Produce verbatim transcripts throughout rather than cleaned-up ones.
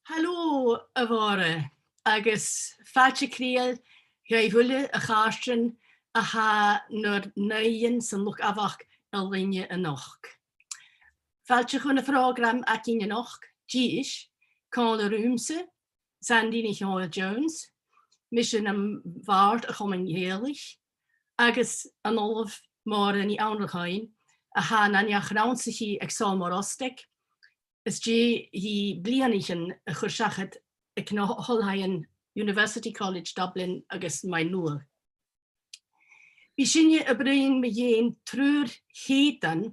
Halò, a Mhòrag, agus fàilte chridheil dhuibh uile, a chàirdean, a tha nur n-aoighean san luchd-amhairc air loidhne a-nochd. Fàilte chun a' phrògraim againn a-nochd, dithis, còmhla riumsa, Sandy NicDhòmhnaill Jones, mise nam bhàrd a' Chomainn Ghàidhealaich, agus an Ollamh Mòrag NicAonghais, a tha na neach-rannsachaidh aig Sabhal Mòr Ostaig, às dèidh dhi bliadhnaichean a chur seachad aig na h-oilthighean University College Dublin agus Maigh Nuad. Bidh sinne a' bruidhinn mu dheidhinn triùir cheudan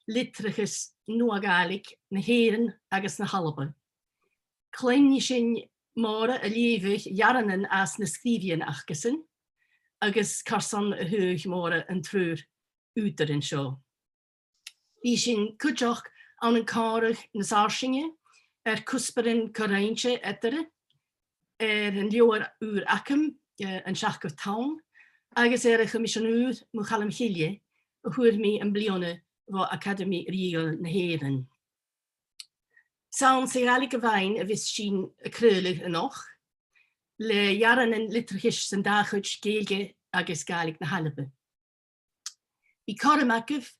litreachas Nua-Ghàidhlig na h-Èireann agus na h-Alba. Cluinnidh sinn Mòrag a' leughadh earrannan às na sgrìobhaidhean acasan, agus carson a thagh Mòrag an triùir ùghdaran seo. Bidh sinn cuideachd ann an còmhradh nas fharsainge air cuspairean co-roinnte eatarra, air an leabhar ùr agam, eh, An Seachdamh Tonn, agus air a' choimisean ùr mu Chaluim Chille a fhuair mi am bliadhna bho Acadamaidh Rìoghail na h-Èireann. 'S ann sa Ghàidhlig a-mhàin a bhios sinn a' craoladh a-nochd, le earrannan litreachais san dà chuid, Gàidhlig agus Gàidhlig na h-Alba. Bidh cothrom agaibh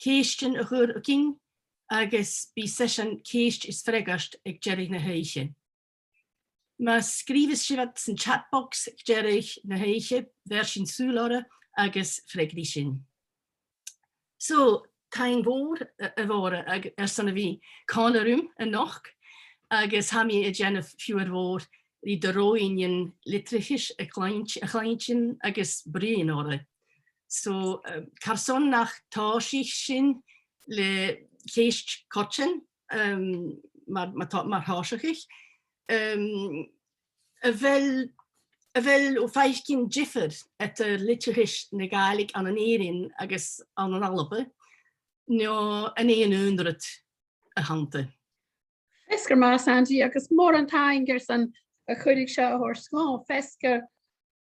ceistean a chur thugainn agus bidh seisean ceist is freagairt aig deireadh na h-oidhche. Ma sgrìobhas sibh iad san chat box aig deireadh na h-oidhche, bheir sinn sùil orra agus freagraidh sinn. So, taing mhòr, a, a Mhòrag, ag-, airson a bhith còmhla rium a-nochd, agus tha mi a' dèanamh fiughair mhòr ri do roghainnean litreachais a chluinnt-, a chluinntinn agus bruidhinn orra. So, um, carson nach tòisich sinn le ceist coitcheann, um, mar, mar tò-, mar thòiseachadh. Um, a bheil, a bheil thu a' faicinn diofar eadar litreachas na Gàidhlig ann an Èirinn agus ann an Alba, no an e an aon rud a th' annta? Feasgar math, Sandy, agus mòran taing airson a' chuireadh seo a thoirt dhomh, feasgar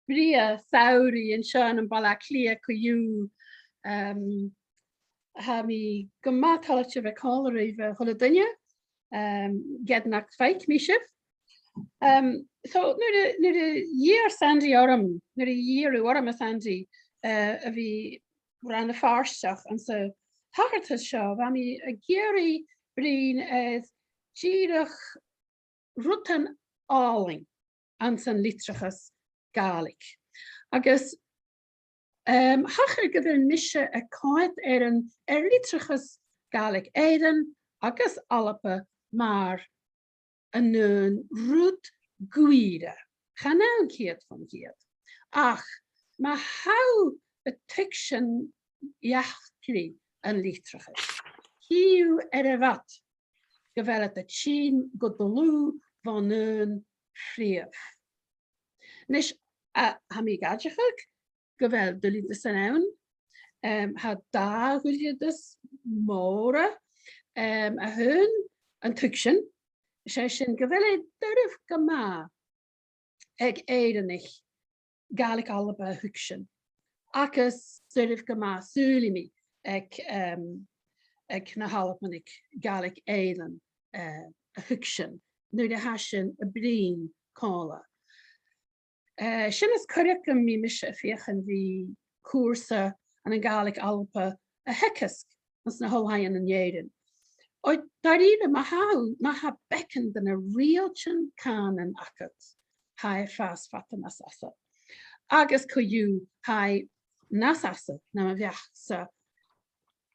brèagha samhraidh an seo ann am Baile Àtha Cliath co-dhiù. Em, tha mi gu math toilichte a bhith còmhla ribh, a h-uile duine, em, ged nach fhaic mi sibh. Em, so, nuair a, nuair a dh'iarr Sandy orm, nuair a dh'iarr thu orm, a Sandy, eh, a bhith rann-pàirteach anns an tachartas seo, bha mi ag iarraidh bruidhinn air dìreach rudan àlainn anns an litreachas Gàidhlig. Agus, em, thachair gu bheil mise a' coimhead air an, air litreachas Gàidhlig Èireann agus Alba mar an aon rud gu ìre. Chan ann ceud fon cheud. Ach ma tha thu a' tuigsinn eachdraidh an litreachais, chì thu air a' bhad gu bheil iad a' tighinn gu dlùth bhon aon phrìomh. A-nis, a, tha mi ag aideachadh gu bheil duilgheadasan ann, em, tha dà dhuilgheadas mòr, em, a th' ann, an tuigsinn, 's e sin gu bheil e doirbh gu math aig Èireannaich Gàidhlig Alba a thuigsinn, agus doirbh gu math, saoilidh mi, aig, em, aig na h-Albannaich Gàidhlig Èireann, eh, a thuigsinn, nuair a tha sinn a' bruidhinn còmhla. Eh, sin as coireach gum bi mise a' feuchainn ri cùrsa ann an Gàidhlig Alba a theagasg anns na h-oilthighean ann an Èirinn. Oir, dha-rìribh, ma tha, ma tha beagan de na riaghailtean cànain agad, tha e a' fàs fada nas fhasa. Agus co-dhiù, tha e nas fhasa na ma bhiodh-sa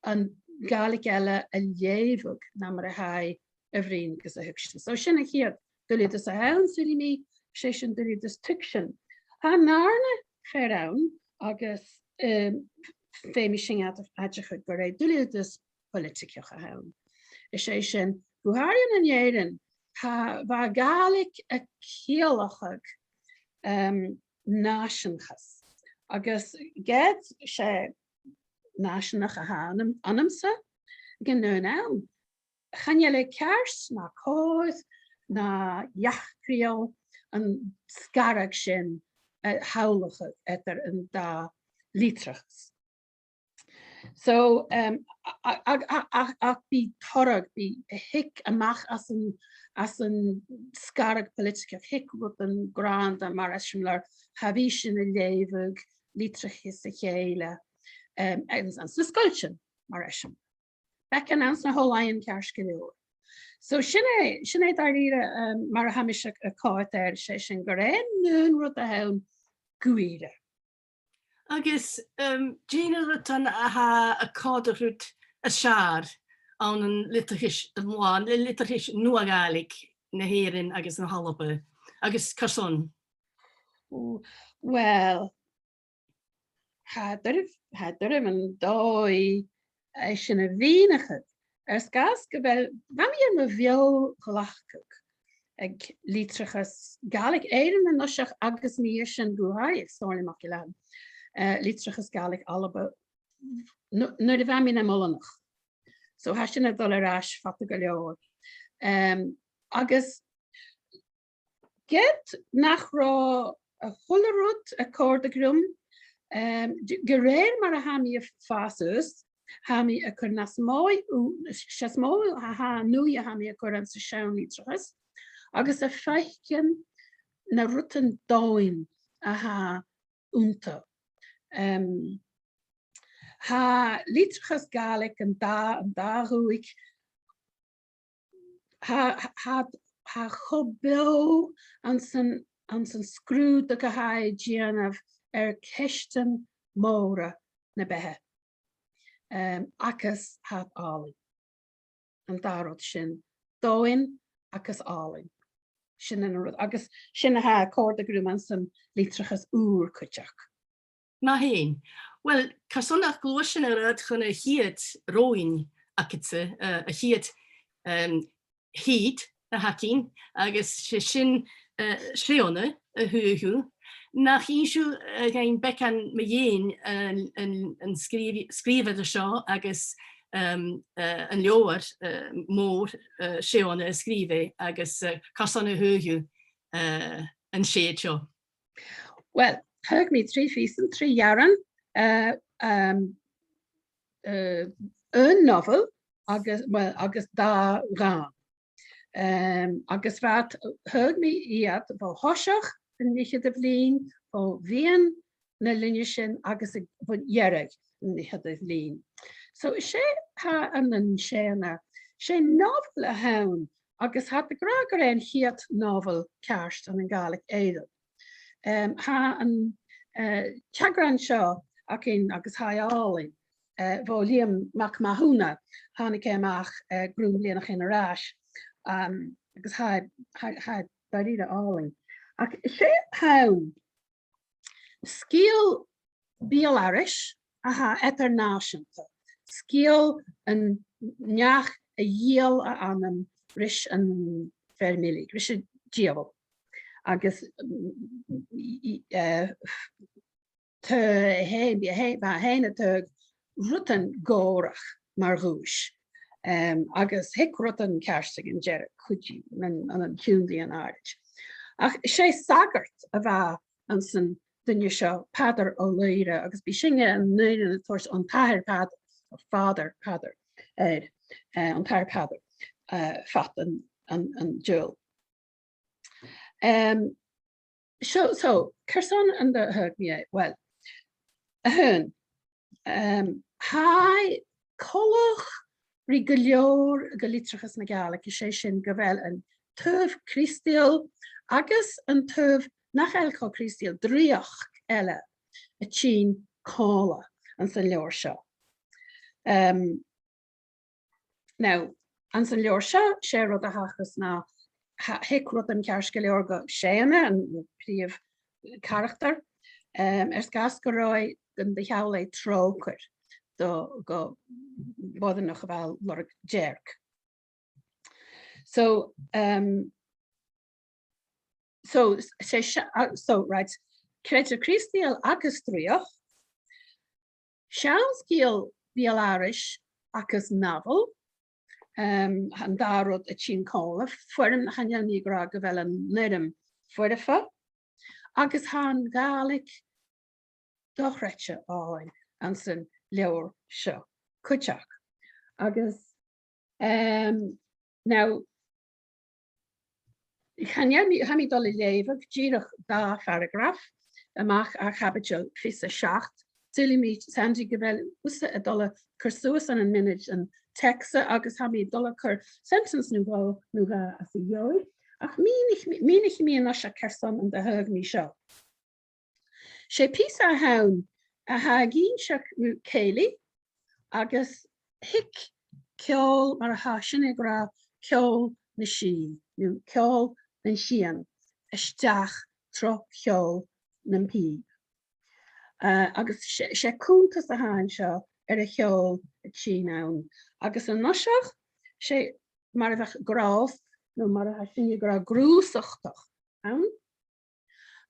an Gàidhlig eile a leughadh na mar a tha e a' bruidhinn agus a thuigsinn. So sin a' chiad dhuilgheadas a th' ann, saoilidh mi, 's e sin duilgheadas tuigsinn. Tha an dàrna fear ann agus, em, feumaidh sinn ad-, aideachadh gur e duilgheadas poilitigeach a th' ann. 'S e sin, gu h-àraidh ann an Èirinn, tha, bha Gàidhlig a' ciallachadh, em, nàiseanachas. Agus ged 's e nàiseanach a th' annam, annamsa, aig an aon àm, chan eil e ceart no còir no eachdraidheil an sgaradh sin, eh, a shamhlachadh eadar an dà litreachas. So, um, a, a, a, a, a, bidh toradh, bidh a' tighinn a-mach às an, às an sgaradh poilitigeach, thig rudan grànda mar eisimpleir, tha, bidh sinn a' leughadh litreachas a chèile, um, anns, anns na sgoiltean, mar eisimpleir. Beagan anns na h-oilthighean ceart gu leòr. So sin e, sin e dha-rìribh, um, mar a tha mise a' coimhead air, 's e sin gur e an aon rud a th' ann gu ìre. Agus, um, dè na rudan a tha a' còrdadh riut as fheàrr ann an litreachas, an làn, litreachas Nua-Ghàidhlig na h-Èireann agus na h-Alba, agus carson? Ò, well, tha e doirbh, tha e doirbh an dòigh, eh, sin a mhìneachadh. Air sgàth 's gu bheil, bha mi air mo bheo-ghlacadh aig litreachas Gàidhlig Èireann an toiseach agus an uair sin gu h-àraidh aig Somhairle MacIlleathain, eh, litreachas Gàidhlig Alba, n-, nuair a bha mi nam oileanach. So tha sin a' dol air ais fada gu leòr. Em, agus ged nach robh a h-uile rud a' còrdadh rium, em, d-, gu rèir mar a tha mi a' fàs suas, tha mi a' cur nas motha ù-, 's e as motha a tha an ùidh a tha mi a' cur anns an seann litreachas, agus a' faicinn na rudan domhainn a tha annta. Em, tha litreachas Gàidhlig an dà, an dà dhùthaich, tha, tha, tha, tha cho beò anns an, anns an sgrùdadh a tha e a' dèanamh air ceistean mòra na beatha. Em, agus tha iad àlainn. An dà rud sin, domhainn agus àlainn. Sin an rud, agus sin a tha a' còrdadh rium anns an litreachas ùr cuideachd. Math fhèin. Well, carson nach gluais sinn air adhart chun a' chiad roghainn agadsa, eh, a' chiad, em, thìd a th' againn, agus 's e sin, eh, Seòna a thaghadh thu. Nach innis thu, eh, dhuinn beagan mu dheidhinn an, an, an sgrìobh-, sgrìobhadair seo agus, em, eh, an leabhar, eh, mòr, eh, Seòna a sgrìobh e agus, eh, carson a thaghadh thu, eh, an t-seòrsa seo? Well, thagh mi trì phìosan, trì earrann, eh, em, eh, aon nobhail agus, well, agus dà dhàn. Em, agus bha iad, thagh mi iad bho thoiseach an fhicheadamh linn, bho mheadhan na linne sin agus a, bho dheireadh an fhicheadamh linn. So, 's e, tha an, an Seòna, 's e nobhail a th' ann, agus tha iad ag ràdh gur e an chiad nobhail ceart ann an Gàidhlig Èireann. Em, tha an, eh, t-eagrán seo againn agus tha e àlainn, eh, bho Liam Mac Mathúna, thàinig e a-mach, eh, grunn bhliadhnaichean air ais. Em, agus tha, tha, tha e dha-rìribh àlainn. Ach 's e, tha sgeul beul-aithris a tha eadar-nàiseanta. Sgeul an neach a dhìol a anam ris an fhear milleadh, ris an diabhal. Agus, mm, i, i, eh, tha e fhèin, bha e fhèin, bha e fhèin a' toirt rudan gòrach mar dhuais. Em, agus thig rudan ceart aig an deireadh cuideachd ann an, ann an tionndaidhean àraid. Ach 's e sagart a bha anns an duine seo, Peadar Ó Laoghaire, agus bidh sinne an uair sin a' toirt An t-Athair Peadar, Father Peadar, air, eh, An t-Athair Peadar, eh, fad an, an, an t-siubhail. Em, so, so, carson an do thagh mi e? Well, a h-aon, em, tha e coltach ri gu leòr de litreachas na Gàidhlig, 's e sin gu bheil an taobh Crìosdail agus an taobh nach eil cho Crìosdail, draoidheachd eile a' tighinn còmhla anns an leabhar seo. Em, now, anns an leabhar seo, 's e rud a thachras na tha, thig rudan ceart gu leòr gu Seòna, an prìomh charachtar, em, air sgàth 's gun robh e, gun do sheall e tròcair do, do bhoireannach a bha a' lorg dearg. So, em, so, 's e se-, uh, so, right, creideamh Crìosdail agus draoidheachd, seann sgeul beul-aithris agus nobhail, em, an dà rud a' tighinn còmhla, foirm, chan eil mi ag ràdh gu bheil an fhoirm foirfe, agus tha an Gàidhlig dochreidte oirnn anns an leabhar seo. cuideachd. Agus, em, now, chan eil mi, tha mi a' dol a leughadh dìreach dà pharagraf a-mach à caibideil fichead 's a seachd. Saoilidh mi, Sandy, gu bheil thusa a' dol a chur suas ann am mionaid an teacsa, agus tha mi a' dol a chur sentence no dhà, no dhà às a dhèidh. Ach mìnich mi, mìnich mi a-nis carson an do thagh mi seo. 'S e pìos a th' ann a tha ag innse mu chèilidh agus thig ceòl, mar a tha sinne ag ràdh, ceòl na sìthe, no ceòl nan sìthichean, a-steach tro cheòl nam pìob. Eh, agus 's e, 's e cunntas a th' ann seo air a' cheòl a' tighinn ann. Agus an toiseach, 's e mar a bhiodh gràs, no mar a tha sinne ag ràdh, grùsachtach ann.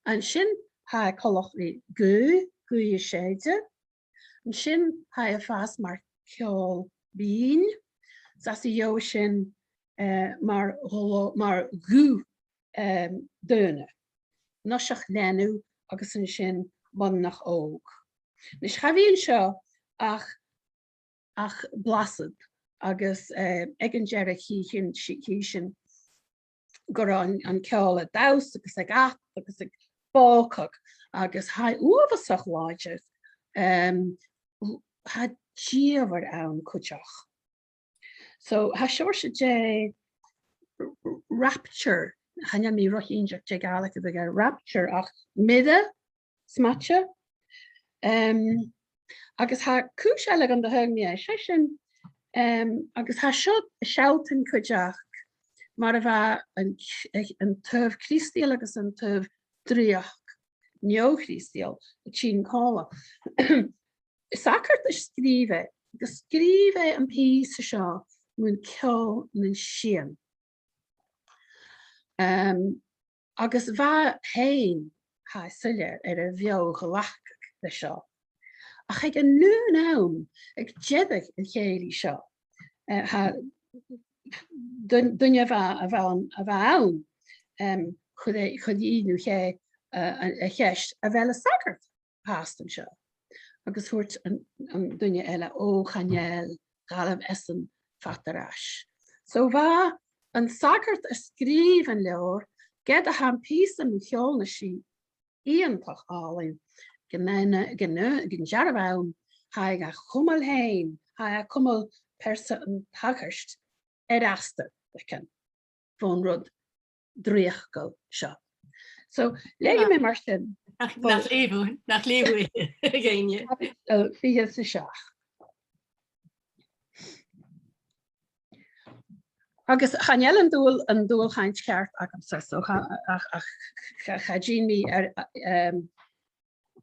An sin tha e coltach ri gaoth, gaoth a' sèideadh. An sin tha e a' fàs mar ceòl binn. 'S às a dhèidh sin, eh, mar ghlo-, mar ghuth, em, daonna. An toiseach leanabh agus an sin boireannach òg. Nis, cha bhi an seo ach ach blasad, agus, eh, aig an deireadh chì sinn, si-, chì sinn gun robh an, an ceòl a' dannsa agus ag at agus ag bòcadh, agus tha e uabhasach làidir, em, tha e dìomhair ann cuideachd. So, tha seòrsa de r-, r-, rapture, chan eil mi ro chinnteach dè a' Ghàidhlig a bhiodh air rapture, ach mire, 's math. Em, agus tha cùis eile gun do thagh mi e, 's e sin, em, agus tha seo a' sealltainn cuideachd mar a bha an, an taobh Crìosdail agus an taobh dreuchd neo-Chrìosdail a' tighinn còmhla. Sagart a sgrìobh e, agus sgrìobh e am pìos seo mun ceòl nan sìthichean. Em, agus bha e fhèin, tha e soilleir, air a bheò ghlacadh le seo. Ach aig an aon àm, aig deireadh a' chèilidh seo, eh, tha duin-, duine a bha, a bha, a bha ann, em, chuir e, chuir i no chè, eh, a, a cheist, a bheil an sagart fhathast an seo? Agus thuirt an, an duine eile, o, chan eil, dh'fhalbh esan fada air ais. So bha an sagart a sgrìobh an leabhar, ged a tha am pìos mu cheòl nan sìthichean iongantach àlainn, gun, gun, gun dearbh àm, tha e ga chumail fhèin, tha e a' cumail pearsa an t-sagairt air astar, feuch ann, bhon rud dreuchdail seo. So, leughaidh mi mar sin. Nach, nach leugh thu, nach leugh thu dhuinne. Caibideil fichead 's a seachd. Agus chan eil an dual-, an dualchainnt cheart agamsa, so cha, ach, ach cha, cha dèan mi air, em,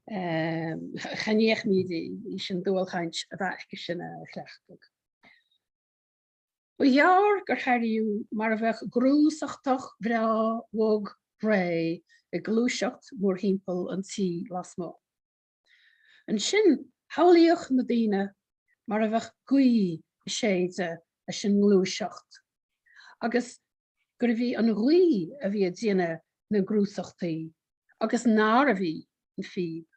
em, cha, chan fhaic mi ri, ris an dualchainnt a bha aicese sin a chleachdadh. Bu gheàrr gur tharraing thu mar a bhiodh grùsachtach bhreá bhog rèidh a' gluaiseacht mhòr-thimcheall an t-sìthe lasmuigh. An sin, shamhlaich na daoine mar a bhiodh gaoth a' sèideadh leis an ngluaiseacht, agus gur e an ghaoth a bhiodh a' dèanamh nan grùsachdaidh, agus nar biodh am pìob.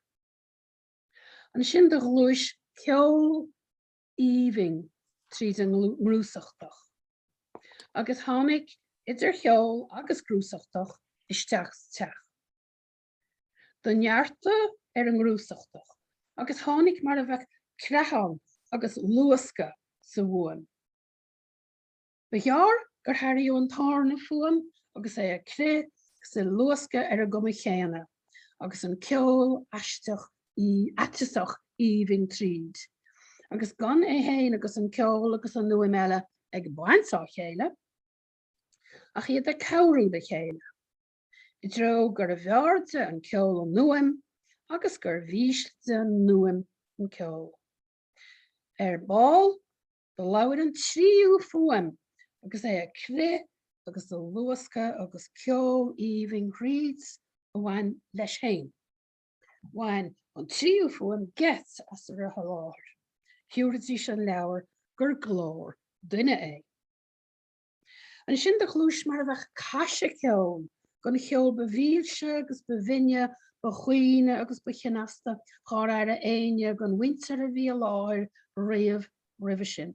An sin do ghluais ceòl aoibhinn tríd an ngrù-, ngrùsachd. Agus thàinig idir cheòl agus grùsachd a-steach san teach. Do neartaich air an ngrùsachd, agus thàinig mar a bhiodh creathán agus luasgadh sa bhuam. Bu gheàrr gur tharraing thu an tàirneanach fuaim agus e a' crith agus a' luasgadh air a' ghuth cheudna, agus an ceòl aisteach aoibh-, aiteasach aoibhinn tríd. Agus gun e fhèin agus an ceòl agus an fhuaim eile aig baint à chèile, ach iad a' còmhradh ri chèile. An dòigh gur bheàrrte an ceòl an fhuaim, agus gur mhìoslaichte an fhuaim an ceòl. Air ball, do labhair an treas fuaim, agus e a' crith agus a' luasgadh agus ceòl aoibhinn thríd a bhain leis fhèin. Bhain an treas fuaim geit às a rèir a làthair. Shiubhail i san leabhar gur glòir duine e. An sin do ghluais mar a bhiodh caiseag ceòl, gun cheòl bu mhìllte agus bu bhinne, bu chaoithne agus bu chinnte, chòrr air a èinne gun mhuinntir a bhith an làthair a-riamh roimhe sin.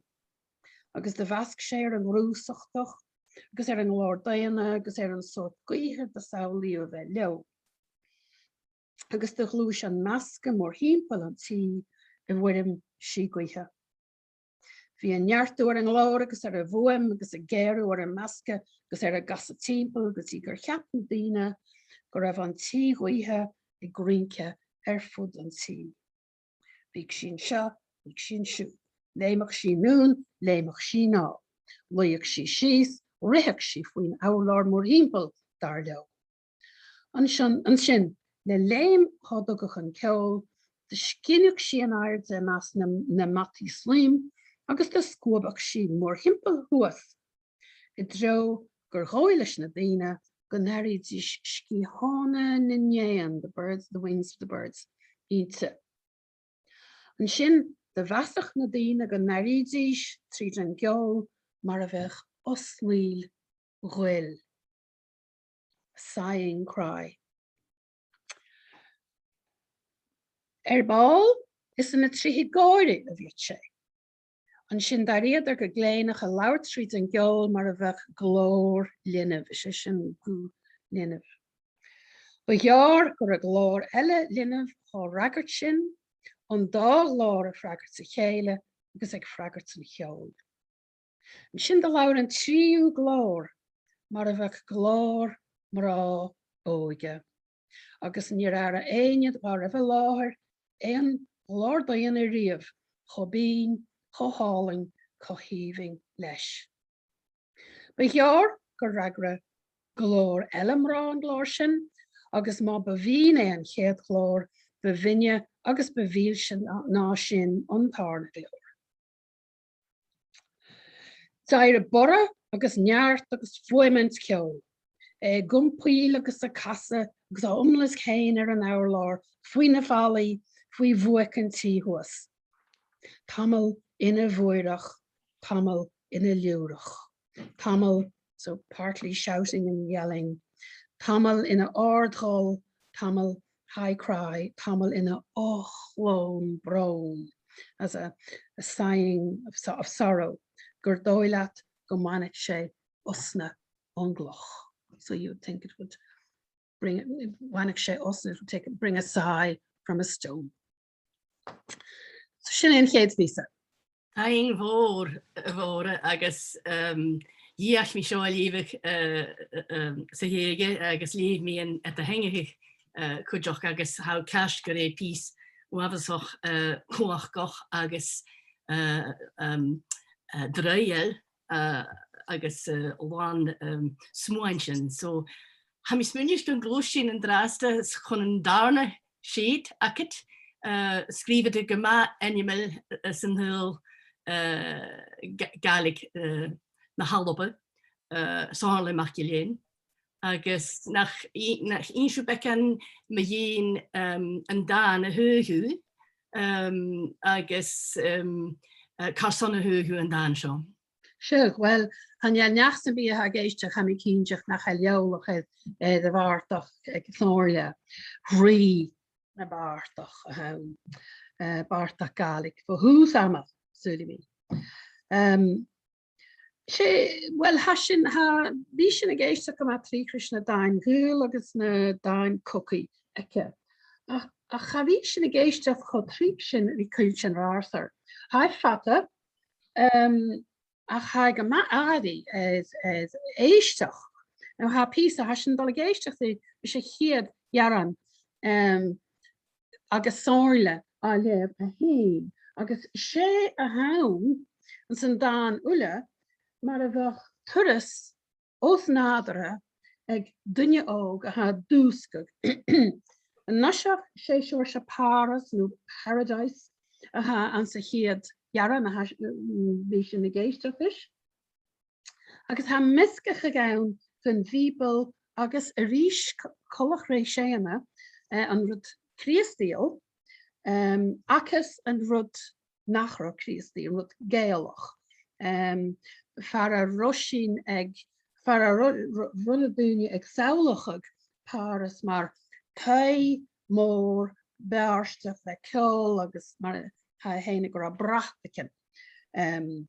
Agus do mheasg e air a' ghnùsachadh, agus air a' ghlòir dhaonna, agus air an sort gaoithe do shamhlaidh a bha leotha. Agus do ghluais am masgadh mòr-thimcheall an tì a bh' oirre 's i gaoithe. Bha an neartachadh air a' ghlòir agus air a' bhuaidh agus a' gearradh air am masgadh agus air a ghasadh timcheall agus i gur cheap na daoine gun robh an tì gaoithe a' cruinneachadh air feadh an tì. Bhiodh i an seo, bhiodh i an siud. Leumhadh i an aon, leumhadh i an àrd. Laigheadh i sìos, ruitheadh i faoin ùrlar mòr-thimcheall, dar leotha. An sin, an sin, le leum a thogadh an ceòl, do sgineadh i an airde às na, na mataidh slim, agus do sguabadh i mòr-thimcheall shuas. An dèidh gur dhòigh leis na daoine gun airigh i sgiathan nan eun, the birds, the wings of the birds, innte. An sin, do mheasadh na daoine gun airigh i tríd an gceòl mar a bhiodh osnail ghuil. Sighing cry. Air ball, is ann an trì fichead 's a dhà dheug a bhiodh i. An sin, dha-rìribh gu glèidheadh a labhairt tríd an gceòl mar a bhiodh glòir linbh, is e sin guth linbh. Bu chòir gun robh glòir eile linbh cho fhreagairt sin, an dà ghlòir a' freagairt sa chèile agus a' freagairt an cheòl. An sin do labhair an treas glòir, mar a bhiodh glòir mnà òige. Agus an uair sin aon, bha e ri bhith an làthair, aon ghlòir dhaonna a-riamh, cho binn, cho àlainn, cho hìomhainn leis. Bu chòir gun fhreagradh glòir eile mnà an glòir sin, agus ma bu mhìn e an ceudan glòir, bu mhionaideach agus bu mhìlsean na, na sin an dàrna glòir. Dha-rìribh borradh agus neart agus fuaimint ceòl, e ag iompail agus a' casadh agus a iomladh fhèin air an ùrlar, faoi na fallaidh, faoi bhuaic an tì shuas. Tamall ina bhùireach, tamall ina liùrach. Tamall, so partly shouting and yelling. Tamall ina àrd-ghol, tamall, high cry, tamall ina ochlón brón, as a, a sighing of, so- of sorrow, gur dòigh leat gum faigheadh e osna on ghloch. So you would think it would bring, faigheadh e osna, it would take, bring a sigh from a stone. So sin an chéad phìos. Taing mhòr, a Mhòrag, agus, um, dh'fheuch mi seo a leughadh, uh, uh, um, sa Ghàidhlig, agus leugh mi an, an t-ainm, uh, cuideachd, agus tha e ceart gur e pìos uabhasach, uh, cumhachdach agus, uh, um, uh, draoidheil, uh, agus, uh, làn, um, smuaintean. So, tha mi a' smaoineachadh gun gluais sinn an-dràsta chun an dàrna seud agad, uh, sgrìobhadair gu math ainmeil, uh, san t-saoghal, uh, Ga- Gàidhlig, uh, na h-Alba, uh, Somhairle MacGill-Eain. Agus nach i- nach innis thu beagan mu dheidhinn, um, an dàn a thagh thu, um, agus, um, uh, carson a thagh thu an dàn seo. Seadh, uill, chan eil neach sam bith a tha ag èisteachd, tha mi cinnteach, nach eil eòlach air, air a' bhàrdachd aig Somhairle, rìgh na bàrdachd a th' ann, eh, bàrdachd Gàidhlig bho thùs ama, saoilidh mi. Em, 's e, uill, tha sinn, tha, bidh sinn ag èisteachd gu math tric ris na dàin ghaoil agus na dàin cogaidh aige. Ach, ach cha bhi sinn ag èisteachd cho tric sin ri Caoiltean Ratharsair. Tha e fada, em, ach tha e gu math àraidh air, air èisteachd. Now, tha pìos a tha sinn a' dol a dh'èisteachd ri, 's e a' chiad earrann, em, agus Somhairle a' leughadh e fhèin. Agus 's e a th' ann, anns an dàn uile, mar a bhiodh turas os nàdarra aig duine òg a tha a' dùsgadh. An toiseach, 's e seòrsa pàras no paradise a tha anns a' chiad earrann a tha, mm, bidh sinn ag èisteachd ris. Agus tha measgachadh ann den Bhìoball agus a-rithist co- coltach ri seann, eh, an rud Crìosdail, em, agus an rud nach robh Crìosdail, an rud Gàidhealach. Em, far an robh sinn aig, far an ro- ro- robh na daoine ag samhlachadh Pàras mar taigh mòr beartach le ceòl agus mar a tha e fhèin ag ràdh, bratagan. Em,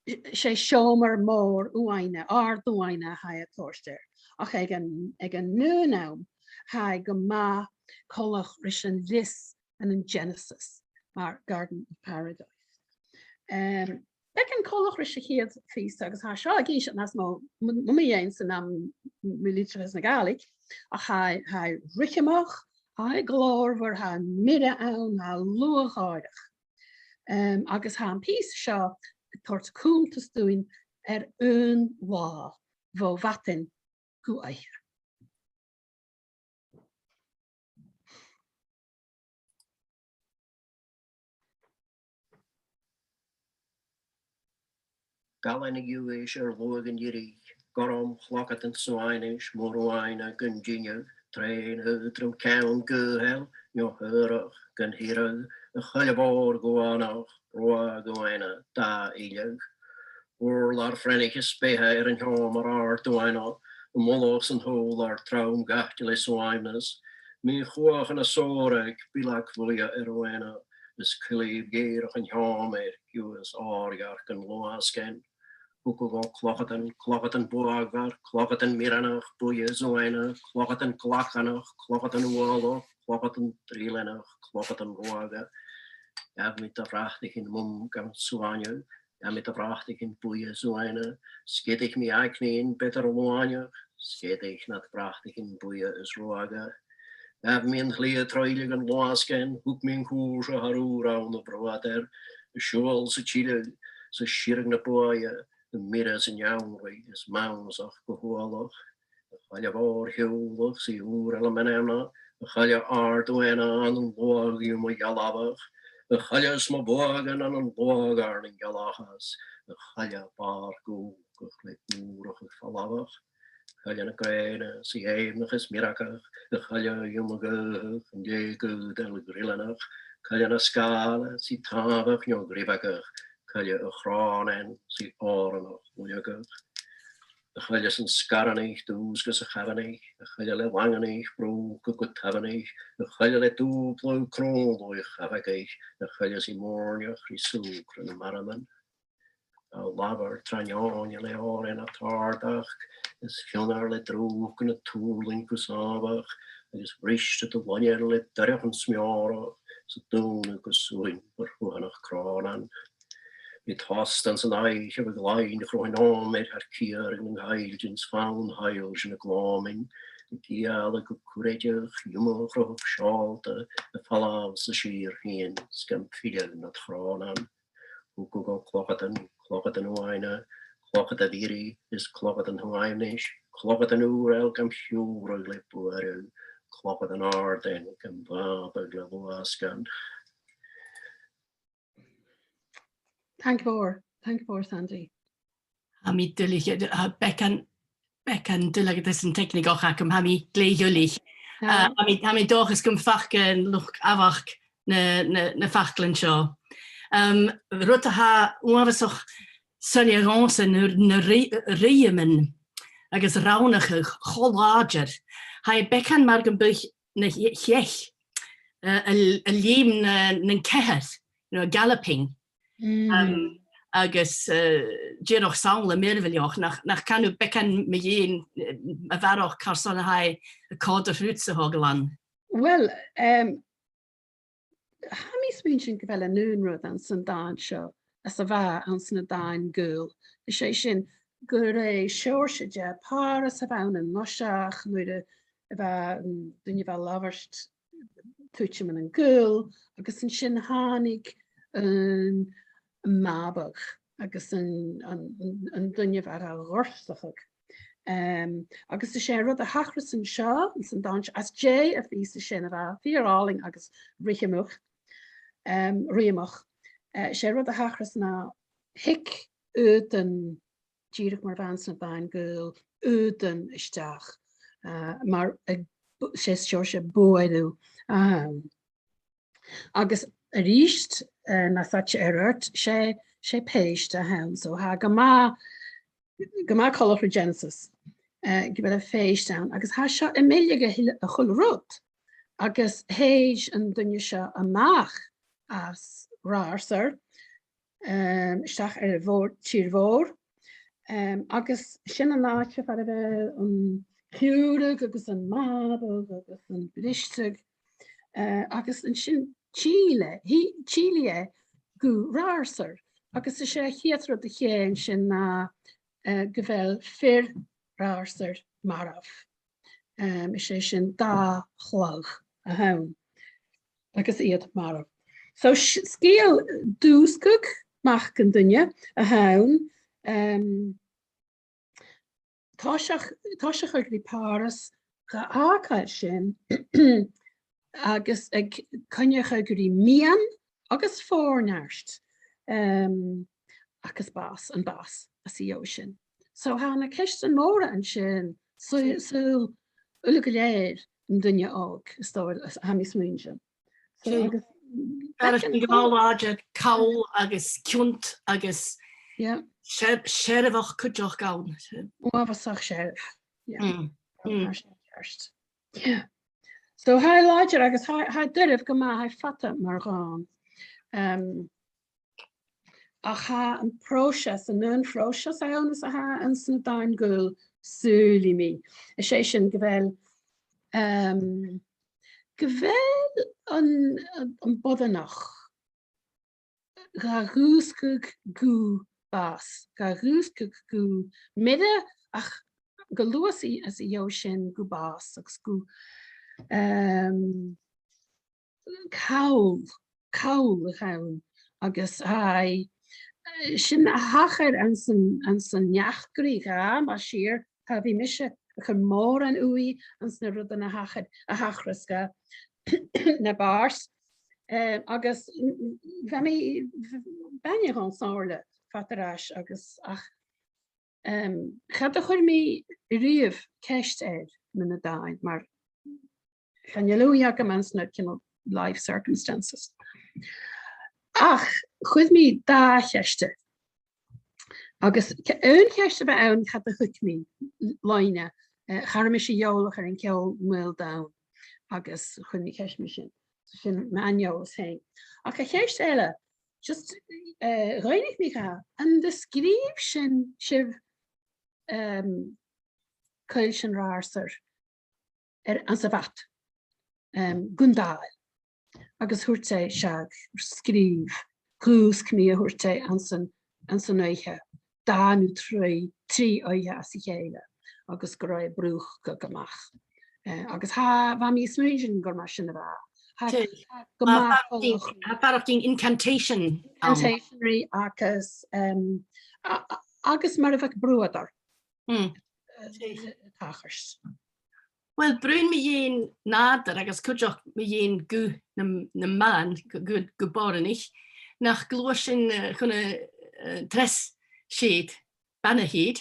's e seòmar mòr uaine, àrd-uaine a tha e a' toirt air. Ach aig an, aig an aon àm, tha e gu math coltach ris an lios ann an Genesis, mar Garden of Paradise. Em, beagan coltach ris a' chiad phìos agus tha seo ag innse nas motha mu, mu, mu dheidhinn-sa na mu, mu litreachas na Gàidhlig, ach tha, tha e ruitheamach, tha e glòrmhor, tha mire ann, tha e luachmhor. Em, agus tha am pìos seo a' toirt cunntas dhuinn air aon là, bho mhadainn gu oidhche. Galan a' ghiùthais air luadh an fhirich, gorm chlogad an suaimhnis, mòr uaine gun dinneadh, treun aotrom ceann gaoithe, neo shaorach gun hireadh, a' choille mhòr dhuanach, ruadh uaine, dà fhilleadh. Ùrlar freanaich is beatha air an t-seòmar àrd-uaine, a' mullach san t-sùilear trom dhaite le suaimhneas, mi-chumhachan a' sòraidh, bileag bhuidhe air uaine, is cuilidh ghèireach an t-seòmair, giuthas òirdheirc an luasgain. Thugadh dhomh clochadan, clochadan buadhmhor, clochadan mireannach, buidhe is uaine, clochadan glacadh, clochadan uallach, clochadan drileanach, clochadan ruadha. Ghabh mi do bhrataichean mum gam suainneadh, ghabh mi do bhrataichean buidhe is uaine, sgeadaich mi aignean b' fheudar luaineadh, sgeadaich nad bhrataichean buidhe is ruadha. Ghabh mi an t-slighe troimhlich an luasgain, thug mi an cùrsa thar ùr ann am bruadar, a' siubhal 's a' tilleadh, 's a' sireadh na buaidhe, am mire 's an t-seann ruith, is mannasach gu h-uallach. A' choille mhòr shiùbhlach 's i ùr eile meanmna, a' choille àrd-uaine ann an luadh-ioma dhealbhach, a' choille is mo bhuadhan ann an luadh-àrd an gealachas, a' choille bàrr gùgach le ùrachadh falbhach. Coille na grèine 's i èibhneach is mioracach, a' choille ioma-ghaothach, an lèigh-ghaoidheil ghrileanach, coille na sgàile 's i tàmhach neo-ghribheagach, coille a' chrònain 's i òranach uileagach. A' choille san sgaranaich, dùsgadh sa chamhanaich, a' choille le langanach, brùthadh gu taimhneach, a' choille le dùbladh, crùnadh chabhagaich, a' choille 's i mòrneach ri sùgradh na maraman. A labhair tron eòin le òrain a' tàrdachd, is fionnar le drùchd na tùrlainn gu sàmhach, agus bhriste do loinnear le doireachan smeòrach, 's a' dùnadh gu suain bhur shuaineach crònan. Bidh tostan san oidhche bho ghlainne chruaidh an òmair thar ciaradh nan cailldin 's fann shoillse na glòmainn, a' gialadh gu cuireideach, ioma-chruthach seòlta, a' falbh 's a' sìor thighinn 's gam filleadh nad chrònan. Thugadh dhomh clochadan, clochadan uaine, clochadan bhioraidh is clochadan shuaimhnis, clochadan ùrail gam shiubhradh le buaireadh, clochadan àrdain gam bàbadh le luasgan. Taing mhòr, taing mhòr, Sandy. Tha mi duilich, eh, tha beagan, beagan duilgheadas teicnigeach agam, tha mi glè dhuilich. Ah. Eh, tha mi, tha mi an dòchas gum faca an luchd-amhairc na, na, na faclan seo. Em, rud a tha uabhasach soilleir dhòmhsa na, na ri-, ruitheaman agus rannachadh cho làidir. Tha e beagan mar gum biodh na h-, h-, eh, a, a' leum na, nan ceathar, you know, galloping. Mm. Em, agus, eh, dìreach samhla mìorbhaileach, nach, nach can thu beagan mu dheidhinn, eh, a bharrachd carson a tha e a' còrdadh riutsa, a Thògailean? Well, em, tha mi a' smaointinn gu bheil an aon rud anns an dàn seo às a bha anns na dàin Gàidheal. Is e sin gur e seòrsa de phàras a bh' ann an toiseach nuair a, a bha an duine a bha a' labhairt tuiteam nan Gàidheal, agus an sin thàinig an, am bàbadh agus an, an, an, an duine a bha ga ghortachadh. Em, agus is e an rud a thachras an seo, anns an dàn seo, às dèidh a' phìos sin a bha fìor àlainn agus ruitheamach, em, ruitheamach. Eh, is e an rud a thachras na thig aodann, dìreach mar a bha anns na dàin Gàidheal, aodann a-steach, eh, mar a, 's e seòrsa buaireadh a th' ann. Agus a-rithist, eh, nas fhaide air adhart, 's e, 's e pèist a th' ann. So tha e gu math, gu math coltach ri Genesis, eh, gu bheil am pèist ann. Agus tha seo a' milleadh a h-uile, a h-uile rud. Agus thèid an duine seo a-mach às Ratharsair, um, a-steach air a' mhòr, tìr-mhòr. Um, agus sin an àite far a bheil an ciùradh agus am marbhadh agus am bristeadh, uh, agus an sin till e, thì-, till e gu Ratharsair, agus 's e a' chiad rud a chì e an sin ná, uh, gu bheil fir Ratharsair marbh. Um, 's e sin dà chlobhar a th' ann, agus iad marbh. So, s-, sgeul dùsgadh mac an duine a th' ann, um, toiseach, toiseach a' dol gu Pàras, ga fhàgail sin, agus a' coinneachadh ri miann agus fòirneart, um, agus bàs, am bàs às a dheoghaidh sin. So tha na ceistean mòra an sin, saoil, saoil uile gu lèir an duine òg, is dòcha, is tha mi a' smaoineachadh. So, agus faireachdainn gu math làidir, call agus ciont agus, yeah, seir-, seirbheis cuideachd ann. Uabhasach searbh. Yeah. Mm. Mm. Mar sin ceart. Yeah. So, tha e làidir agus tha, tha e doirbh gu math, tha e fada mar dhàn. Um, ach tha am pròiseas, an aon phròiseas a th' ann is a tha anns na dàin Ghàidheil, saoilidh mi. Is e sin gu bheil, um, gu bheil an, an, am boireannach ga dhùsgadh gu bàs, ga dhùsgadh gu mire, ach gu luath 's a, 's a gheibh sin gu bàs agus gu, um, call, call a th' ann, agus tha, eh, sin a thachair anns an, anns an eachdraidh, tha, mas fhìor, cha bhi mise a' cur mòran ùidh anns na rudan a thachair, a thachras dha na bàird. Eh, agus, mm, mm, bha mi, bha mi an sàs orra fad air ais agus, ach, em, cha do chuir mi a-riamh ceist air mu na dàin, mar chan eil ùidh agam anns na, cineal, life circumstances. Ach chuir mi dà cheist air. Agus ce-, aon cheist a bh' ann, cha do thuig mi loidhne, eh, cha robh mise eòlach air an ceòl Maol Donn, agus chuir mi ceist mu sin. So sin m' ath-eòlas fhèin. Ach a' cheist eile, just, eh, dh'fhaighnich mi dha, an do sgrìobh sin, sibh, em, Coilltean Ratharsair air, anns a' bhad, em, gun dàil. Agus thuirt e, seadh, sgrìobh, dhùisg mi, a thuirt e, anns an, anns an oidhche, dà no trì, trì oidhche às a chèile, agus gun robh e a' bruthachadh a-mach. Eh, agus tha, bha mi a' smaoineachadh gur mar sin a bha. Tha, tha gu math faireachdainn, tha faireachdainn incantation ann. Incantation ri agus, em, a, a, agus mar a bhiodh bruadar. Mm. Eh, tachairt. Uill, bruidhinn mu dheidhinn nàdar agus cuideachd mu dheidhinn guth nam, nam mathan, gu, gu, gu boireannaich, nach gluais sinn, eh, chun a', eh, treas seud, bana-sheud,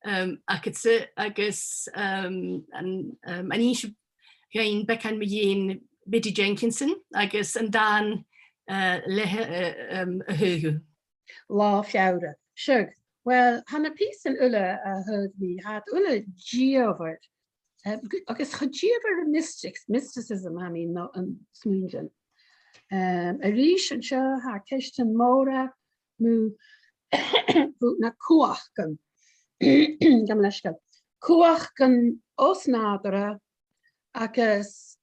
em, agad-sa agus, em, an, em, an innis thu dhuinn beagan mu dheidhinn Biddy Jenkinson agus an dàn, eh, le, eh, em, a thagh thu. Là Feabhra. Sure. Uill, tha na pìosan uile a thagh mi, tha iad uile dìomhair, eh, gu-, agus cho dìomhair ri mystics, mysticism, tha mi an dòchas, an smaoineachadh. Em, a-rithist an seo, tha ceistean mòra mu, mu na cumhachdan. Gabh mo leisgeul. Cumhachdan os-nàdarra agus,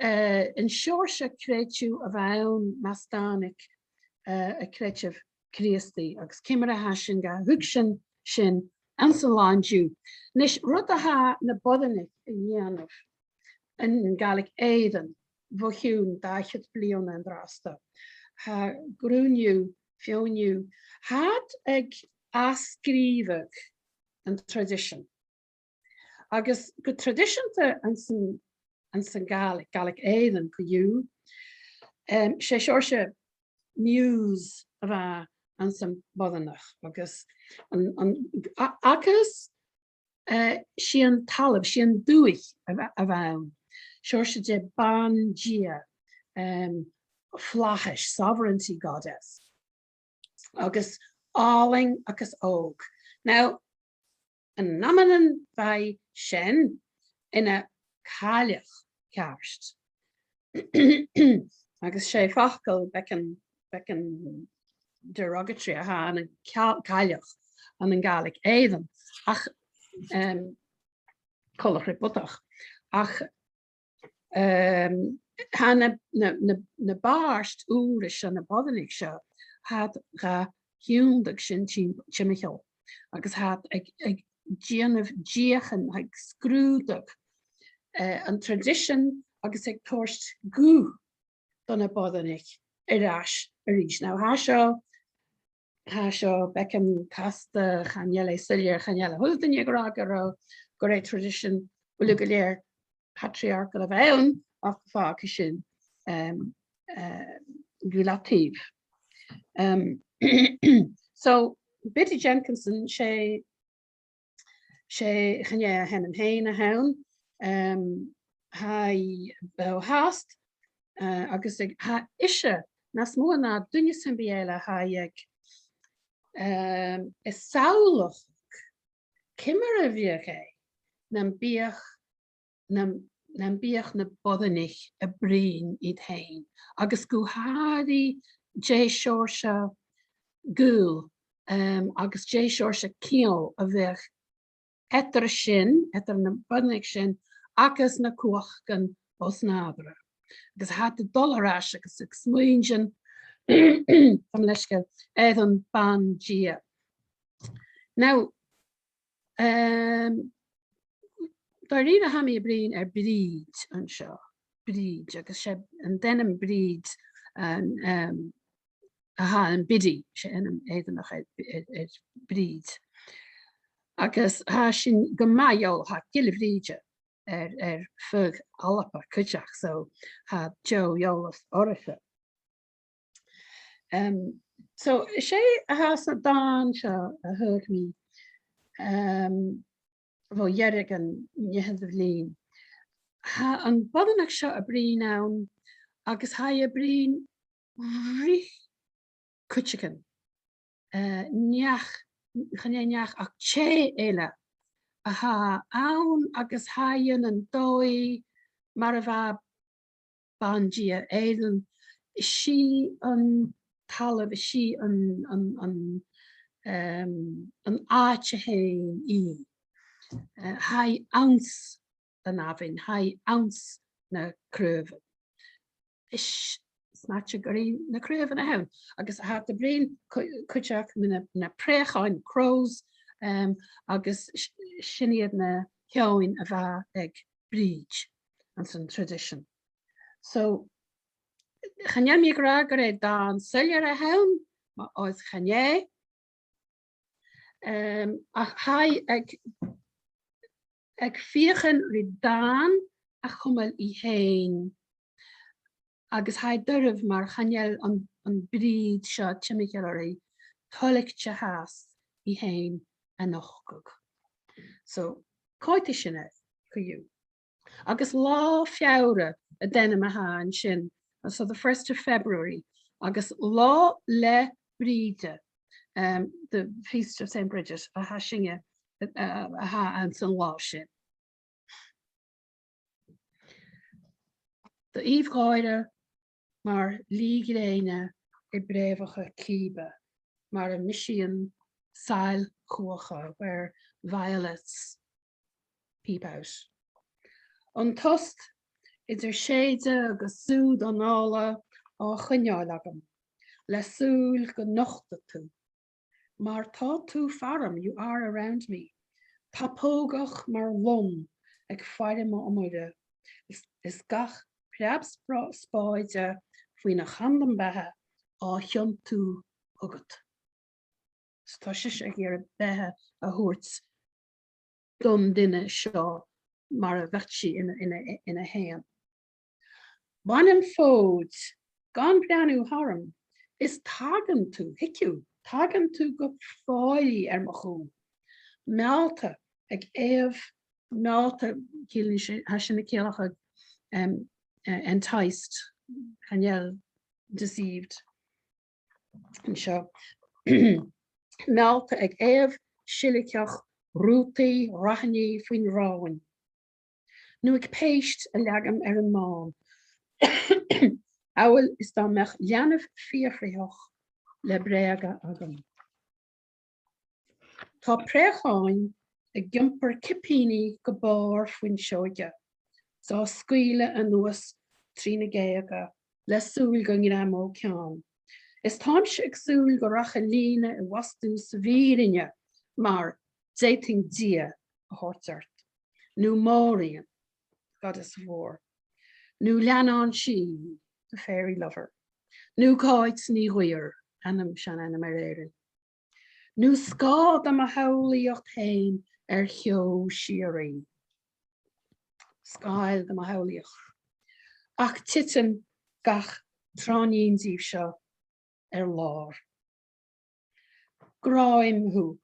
eh, an seòrsa creideamh a bh' ann mus tàinig, eh, an creideamh Crìosdaidh, agus ciamar a tha sinn ga thuigsinn sin anns an là an-diugh. A-nis, rud a tha na boireannaich a' dèanamh ann an Gàidhlig Èireann bho chionn dà cheud bliadhna an-dràsta, tha grunn dhiubh, feadhainn dhiubh, tha iad ag ath-sgrìobhadh an traidisean. Agus gu traidiseanta anns an, anns a' Ghàidhlig, Gàidhlig Èireann co-dhiù, em, 's e seòrsa muse a bha anns a' bhoireannach, agus an, an, a-, agus, eh, 's e an talamh, 's e an dùthaich a bha, a bh' ann. Seòrsa de bhan-dia, em, flaithis, sovereignty goddess. Agus àlainn agus òg. Now, an amannan bha sin anns a' chailleach cheart. Agus 's e facal beagan, beagan derogatory a tha ann an ca-, cailleach ann an Gàidhlig Èireann. Ach, em, coltach ri bodach. Ach, em, tha na, na, na, na bàird ùra seo, na boireannaich seo, tha iad ga thionndadh sin tim-, timcheall. Agus tha iad ag, ag dèanamh deuchainn, ag sgrùdadh, eh, an traidisean agus ag toirt guth do na boireannaich air ais a-rithist. Now, tha seo, tha seo beagan casta, chan eil e soilleir, chan eil a h-uile duine ag ràdh gu robh, gur e traidisean uile gu lèir patriarchal a bh' ann, ach bha sin, em, eh, gu leòr. Em, so, Biddy Jenkinson, 's e 'S e, chan e, a h-ainm fhèin a th' ann, em, tha i beò fhathast, eh, agus ag, tha ise, nas motha na duine sam bith eile, tha i ag, em, ag samhlachadh ciamar a bhiodh e nam biodh, nam, nam biodh na boireannaich a' bruidhinn iad fhèin, agus gu h-àraidh dè seòrsa gaol, em, agus dè seòrsa ceangal a bhiodh eadar sin, eadar na boireannaich sin, agus na cumhachdan os-nàdarra. Agus tha iad a' dol air ais agus ag smaointinn, tha mi leisgeul, air am ban-dia. Now, em, dha-rìribh tha mi a' bruidhinn air Bríd an seo, Bríd, agus 's e an t-ainm Bríd, an, em, a tha ann am Biddy, 's e ainm Èireannach air, air, air Bríd. Agus tha sin gu math eòlach, tha Gille Bhríde air, air feadh Alba cuideachd, so tha deagh eòlas oirrese. Em, so, 's e a tha san dàn seo a thagh mi, em, bho dheireadh an nithean a bh' ann. Tha am boireannach seo a' bruidhinn ann, agus tha i a' bruidhinn ri cuideigin. Eh, neach, chan e neach ach tè eile a tha ann, agus tha i ann an dòigh mar a bha ban-dia Èireann, 's i an talamh, 's i an, an, an, em, an àite fhèin i. Eh, tha i anns an abhainn, tha i anns na craobhan. Is, is mathaid gur e na craobhan a th' ann. Agus tha iad a' bruidhinn cu-, cuideachd mu na, na preuchan, crows, em, agus s-, sin iad na h-eòin a bha aig Bríd anns an traidisean. So, chan eil mi ag ràdh gur e dàn soilleir a th' ann, ma-, oir chan e. Em, ach tha i ag, ag feuchainn ri dàn a chumail i fhèin. Agus tha e doirbh mar chan eil an, an Bríd seo timcheall oirre, toilichte fhathast i fhèin a nochdadh. So, coimheadaidh sinn air co-dhiù. Agus Latha Feabhra an t-ainm a th' ann an sin, and so the first of February, agus Latha le Bríde, um, the Feast of Saint Bridget, a tha sinne, uh, a tha anns an latha sin. Do aoibh gháire mar lìth-ghrèine air brèamhacha cìoba, mar a mhisneachadh sàil chumhachda, where violets peep out. An tost idir sèideadh agus sùgh don fhàla á choinneáil agam, le sùil gun nochd thu. Mar tá tú faraim, you are around me. Tapógach mar lon aig faire m'iomaire, is, is gach preab spra-, spáide faoina chandam beatha á thionndadh thugad. Is tá sise ag iarraidh beatha a thabhairt don duine seo mar a bheadh sí ina, ina, ina haon. Bainim fòid, gan breathnú thugam, is tagann tú, thuig thu, tagann tú gu fòillidh ar mo chùl. Meallta ag èigheach, meallta, ciallaíonn sé, tha sin a' ciallachadh, em, eh, enticed, chan eil deceived. Anseo. Meallta ag èigheach, sileachail, rútaidh, rathaineadh faoin ròn. Nó ag péist a leagaim ar an mbòn. Amhail is dá mbeadh leanabh fiafraitheach le breugan agam. Tha Preachán ag iompar cipíní gu bàrr faoin t-seòige, 's a' sgaoileadh a-nuas tro na geugan le sùil gun greim o ceann. Is tha mise ag sùil gun rachadh lìon a bhastadh sa bhfìrinn mar Dèidhinn Dia a thoirt ort. No Mòrag, Goddess of War. No Leannan Sìthe, the Fairy Lover. No Càit Nì Ghaoith, ainm sean-ainm air Èirinn. No Sgàth do mo shamhlaidheachd fhèin air cheo sìorraidh. Sgàth do mo shamhlaidheachd. Ach titim gach tràinín dìobh seo air làr. Gràdhaim thu,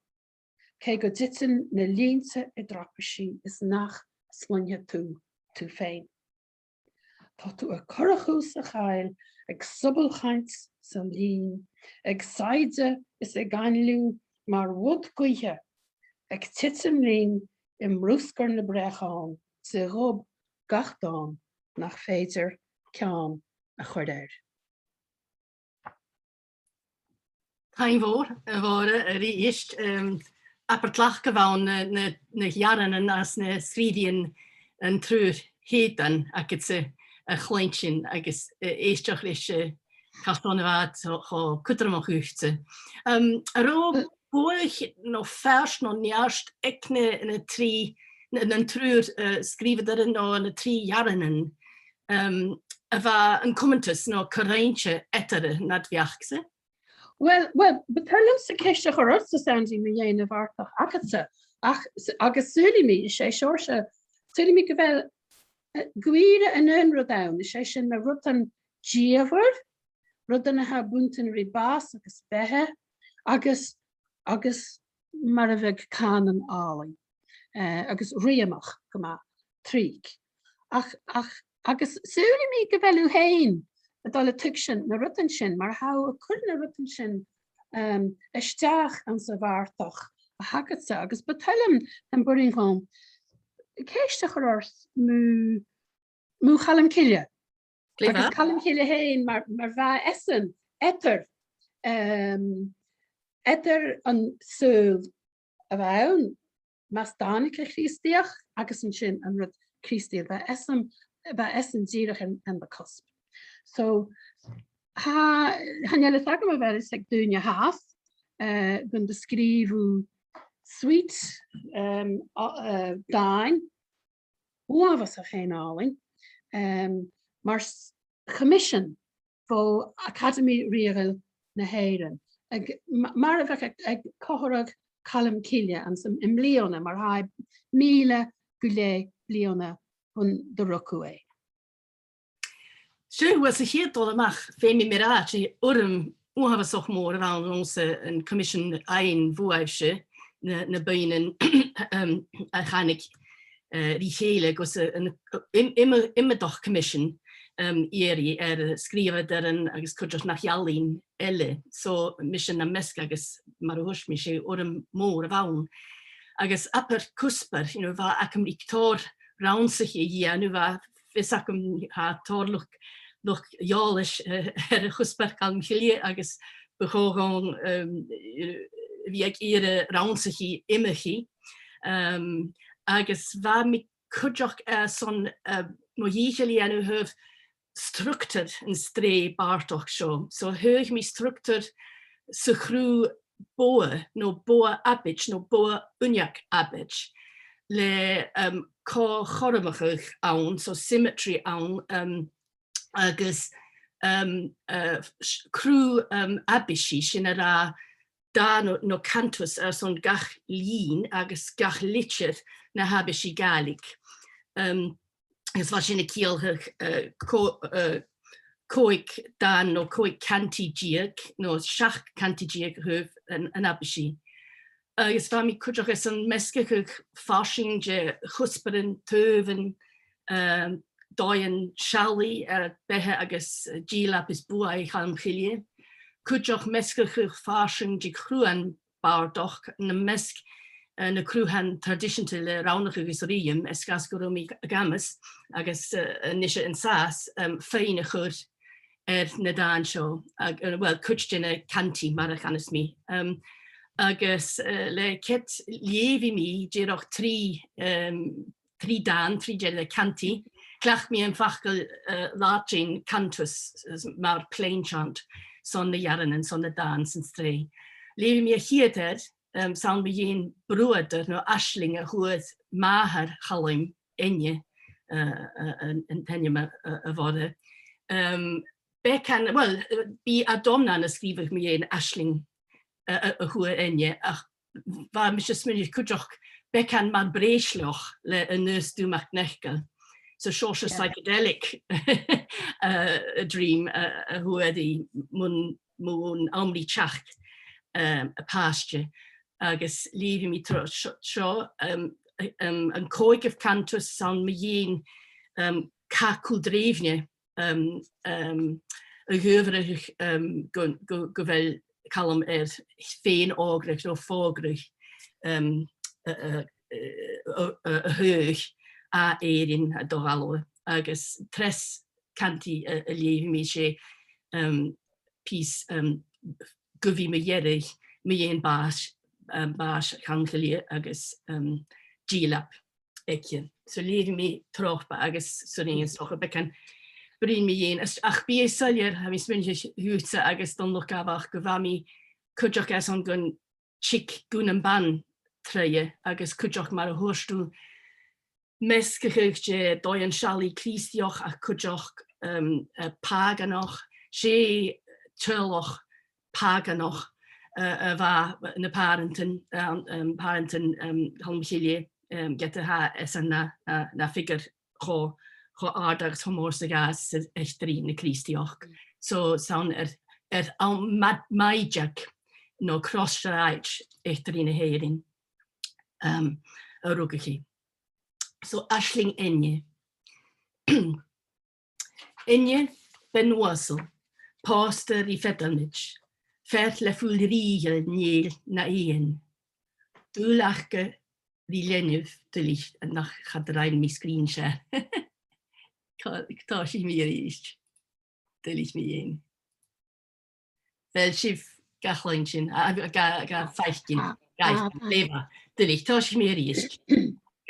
cè gu titim na lìonta a' dràibhidh is nach sloinnidh tu, tu fhèin. Tha thu a' coireachadh sa chaill, ag sobalchaint sa lìon, ag saighdeadh is ag ainleamh mar mhud gaoithe, ag titim rinn i mbrusgar na breachán, 's a' ghob gach dàn nach fèidir ceann a chur air. Taing mhòr, a Mhòrag, a-rithist, em, abair tlachd a bh' ann na, na, na h-earrannan anns na sgrìobh thu an triùir sheudan agadsa a chluinntinn agus, eh, èisteachd ris, eh, carson a bha iad cho, cho cudromach dhutsa. Em, an robh buaidh no feart no neart aig na, na trì, na, na triùir, eh, sgrìobhadairean no na trì earrannan, em, a bha an cumantas no co-roinnte eatarra nad bheachd-sa? Well, well, bu toil leamsa ceist a chur ortsa, Sandy, mu dheidhinn a' bhàrdachd agadsa, ach, agus saoilidh mi, 's e seòrsa, saoilidh mi gu bheil, eh, gu ìre an aon rud ann, 's e sin na rudan dìomhair, rudan a tha buntainn ri bàs agus beatha, agus, agus mar a bhiodh cànan àlainn, eh, agus ruidheamach gu math tric. Ach, ach, agus saoilidh mi gu bheil thu fhèin a' dol a thuigsinn na rudan sin, mar tha thu a' cur na rudan sin, em, a-steach anns a' bhàrdachd a th' agadsa, agus bu toil leam, am b' urrainn dhomh ceist a chur ort mu, mu Chaluim Chille. Glè mhath. Agus Calum Cille fhèin, mar, mar bha esan eadar, em, eadar an saoghal a bh' ann, mas dàinig e Crìosdaidheachd, agus an sin an rud Crìosdaidh, bha esan, bha esan dìreach on, on the cusp. So, tha, chan eil fhios agam a bheil fhios aig daoine fhathast, eh, gun do sgrìobh thu suite, em, o-, eh, dàin, uabhasach fhèin àlainn, em, mar s-, choimisean bho Acadamaidh Rìoghail na h-Èireann. Ag, ma-, mar a bhiodh aig, aig comharradh Chaluim Chille anns a', am bliadhna, mar tha e mìle gu leth bliadhna bhon do rugadh e. Sure, well, sa chiad dol a-mach, feumaidh mi ràdh, 's e urram uabhasach mòr a bh' ann dhòmhsa an coimisean fhaighinn bhuaibhse, na, na buidhnean, um, a thàinig, eh, ri chèile gus a, an, im-, im-, iomadach coimisean, um, iarraidh air sgrìobhadairean agus cuideachd nach ealain eile. So, mise nam measg agus mar a thuirt mi, 's e urram mòr a bh' ann. Agus abair cuspair, you know, bha agam ri tòrr rannsachaidh a dhèanamh, bha fios agam, tha tòrr luchd, luchd-eòlais, eh, air a' chuspair Chaluim Chille agus bu chòir dhomh, um, a bhith ag iarraidh rannsachaidh iomchaidh. Um, agus bha mi cuideachd, eh, son, eh, mo dhìcheall a dhèanamh a thaobh structar an t-sreath bàrdachd seo. So, thagh mi structar sa chruth bogha, no bogha-abaid, no bogha-uinneig-abaid, le, um, co-chothromachadh ann, so symmetry ann, um, agus, um, uh, s-, cruth, um, abaidise, sin a ràdh, dà no, no cantus airson gach linn agus gach litir na h-abaidse Gàidhlig. Um, agus bha sin a' ciallachadh, eh, cò-, eh, còig dàn no còig cantaidh deug, no seachd cantaidh deug a thaobh an, an abaidse. Agus bha mi cuideachd airson measgachadh farsaing de chuspairean taobh an, ehm, dòighean seallaidh air beatha agus, eh, dìleab is buaidh Chaluim Chille. Cuideachd measgachadh farsaing de chruthan bàrdachd nam measg, eh, na cruthan traidiseanta le rannachadh agus ruitheam, air sgàth 's gun robh mi ag amas agus, eh, a-nise an sàs, em, feadhainn a chur air na dàin seo, ag, eh, well, cuid de na cantaidh, mar a chanas mi. Um, agus, eh, le cead, leughaidh mi dìreach trì, um, trì dàin, trì de na cantaidh. Chleachd mi am facal, eh, Làidir cantus, mar plain chant, son na h-earrannan, son na dàin san t-sreath. Leughaidh mi a' chiad fhear, um, 's ann mu dheidhinn bruadar no aisling a fhuair màthair Chaluim, Enya, eh, eh, an, an t-ainm a, a, a bh' oirre. Um, beagan, well, eh, bidh e domhnach nan sgrìobhadh mu dheidhinn aisling, eh, a, a fhuair Enya, ach bha mise a' smaoineachadh cuideachd beagan mar bhrèisleach le Aonghas Dubh MacNeacail. So seòrsa psychedelic, eh, a dream, eh, a fhuair i mun, mun àm ri teachd, um, a pàiste. Agus leughaidh mi tro seo, seo, um, um, an còigeamh cantus, 's ann mu dheidhinn, um, càch cùl-dreuchd, um, um, a dh'adhbhradh, um, gu, gu, gu bheil Calum air fèin-òglach no fògrachd, um, a, a, a, a, a thaghadh à Èirinn, à Dòmhnall, agus treas cantaidh a, a leughaidh mi, 's e, um, pìos, um, gu bhith mu dheireadh, mu dheidhinn bàs, um, bàs Chaluim Chille agus, um, dìleab aige. So leughaidh mi Tropa agus 's urrainn, 's dòcha, beagan bruidhinn mu dheidhinn. Ach, ach bidh e soilleir, tha mi a' smaoineachadh, dhutsa agus don luchd-amhairc gu bheil mi cuideachd airson gun tig Gun am Ban troimhe agus cuideachd mar a thuirt thu, measgachadh de dhòighean-seallaidh Crìosdaidh ach cuideachd, um, eh, pàganach, 's e teaghlach pàganach, eh, a bha na pàrantan, um, um, pàrantan, um, Chaluim Chille, um, ged a tha esan na, na, na fhigear cho, cho àrd agus cho mòr 's a ghabhas eachdraidh na Crìosdaidheachd. So 's ann air, air àm ma-, maighdeag no cross-shràid eachdraidh na h-Èireann, um, a rugadh e. So aisling Enya. Enya ben Uasal, pòsta ri Feadalmaid, fear le fuil rìoghail Nèill na Èighinn. Dùil aca ri leanabh, duilich, nach, cha do rinn mi screen share. Tò-, tòisich mi a-rithist. Duilich mu dheidhinn. Bheil sibh ga chluinntinn, a, a, ga, ga faicinn, ga, duilich, tòisich mi a-rithist.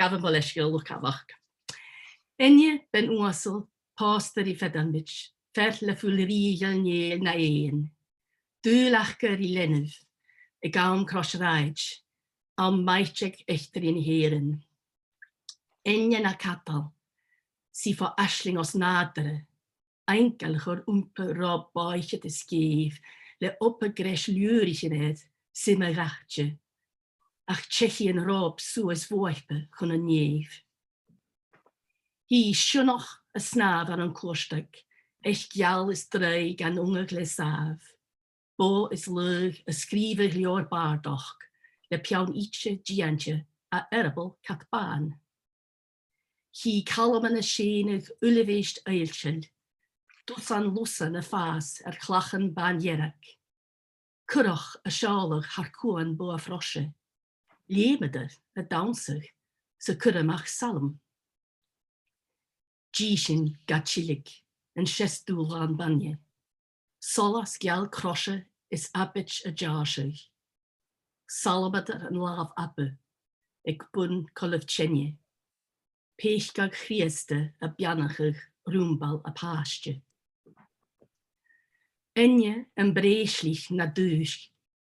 Gabh am mo leisgeul, luchd-amhairc. Enya ben Uasal, pòsta ri Feadalmaid, fear le fuil rìoghail Nèill na Èighinn. Dùil aca ri leanabh, aig àm cross-shràid, àm maighdeag eachdraidh na h-Èireann. Enya na cadal, 's i fo aisling os nàdarra, aingeal a chuir romhpa ròp bòidhchead is gèibh, le obair greis liùraichean air, suim a dhathte, ach teichidh an ròp suas bhuaipe chun an nèimh. Tha i sionnach a' snàmh ann an cuairteag, each geal is draoidh gan ungadh le sàmh. Bò is laogh a' sgrìobhadh leabhar bàrdachd, le peann ite dèante à earball cat bàn. Chì Calum na sèineadh uilebheist oillteil, dusan lusan a' fàs air clachan bàn-dhearg. Curach a' seòladh thar cuan bogha-froise, leumadar a' dannsa 's a' cur a-mach salm. Dìsinn ga tilleadh, an seas dùbhlan bainne, solas geal croise is abaid a' deàrrsadh. Salmadar an làmh abair aig bun coileach teine, pèiceag Chrìosda a' beannachadh rùmbail a pàiste. Enya am brèislich na dùisg,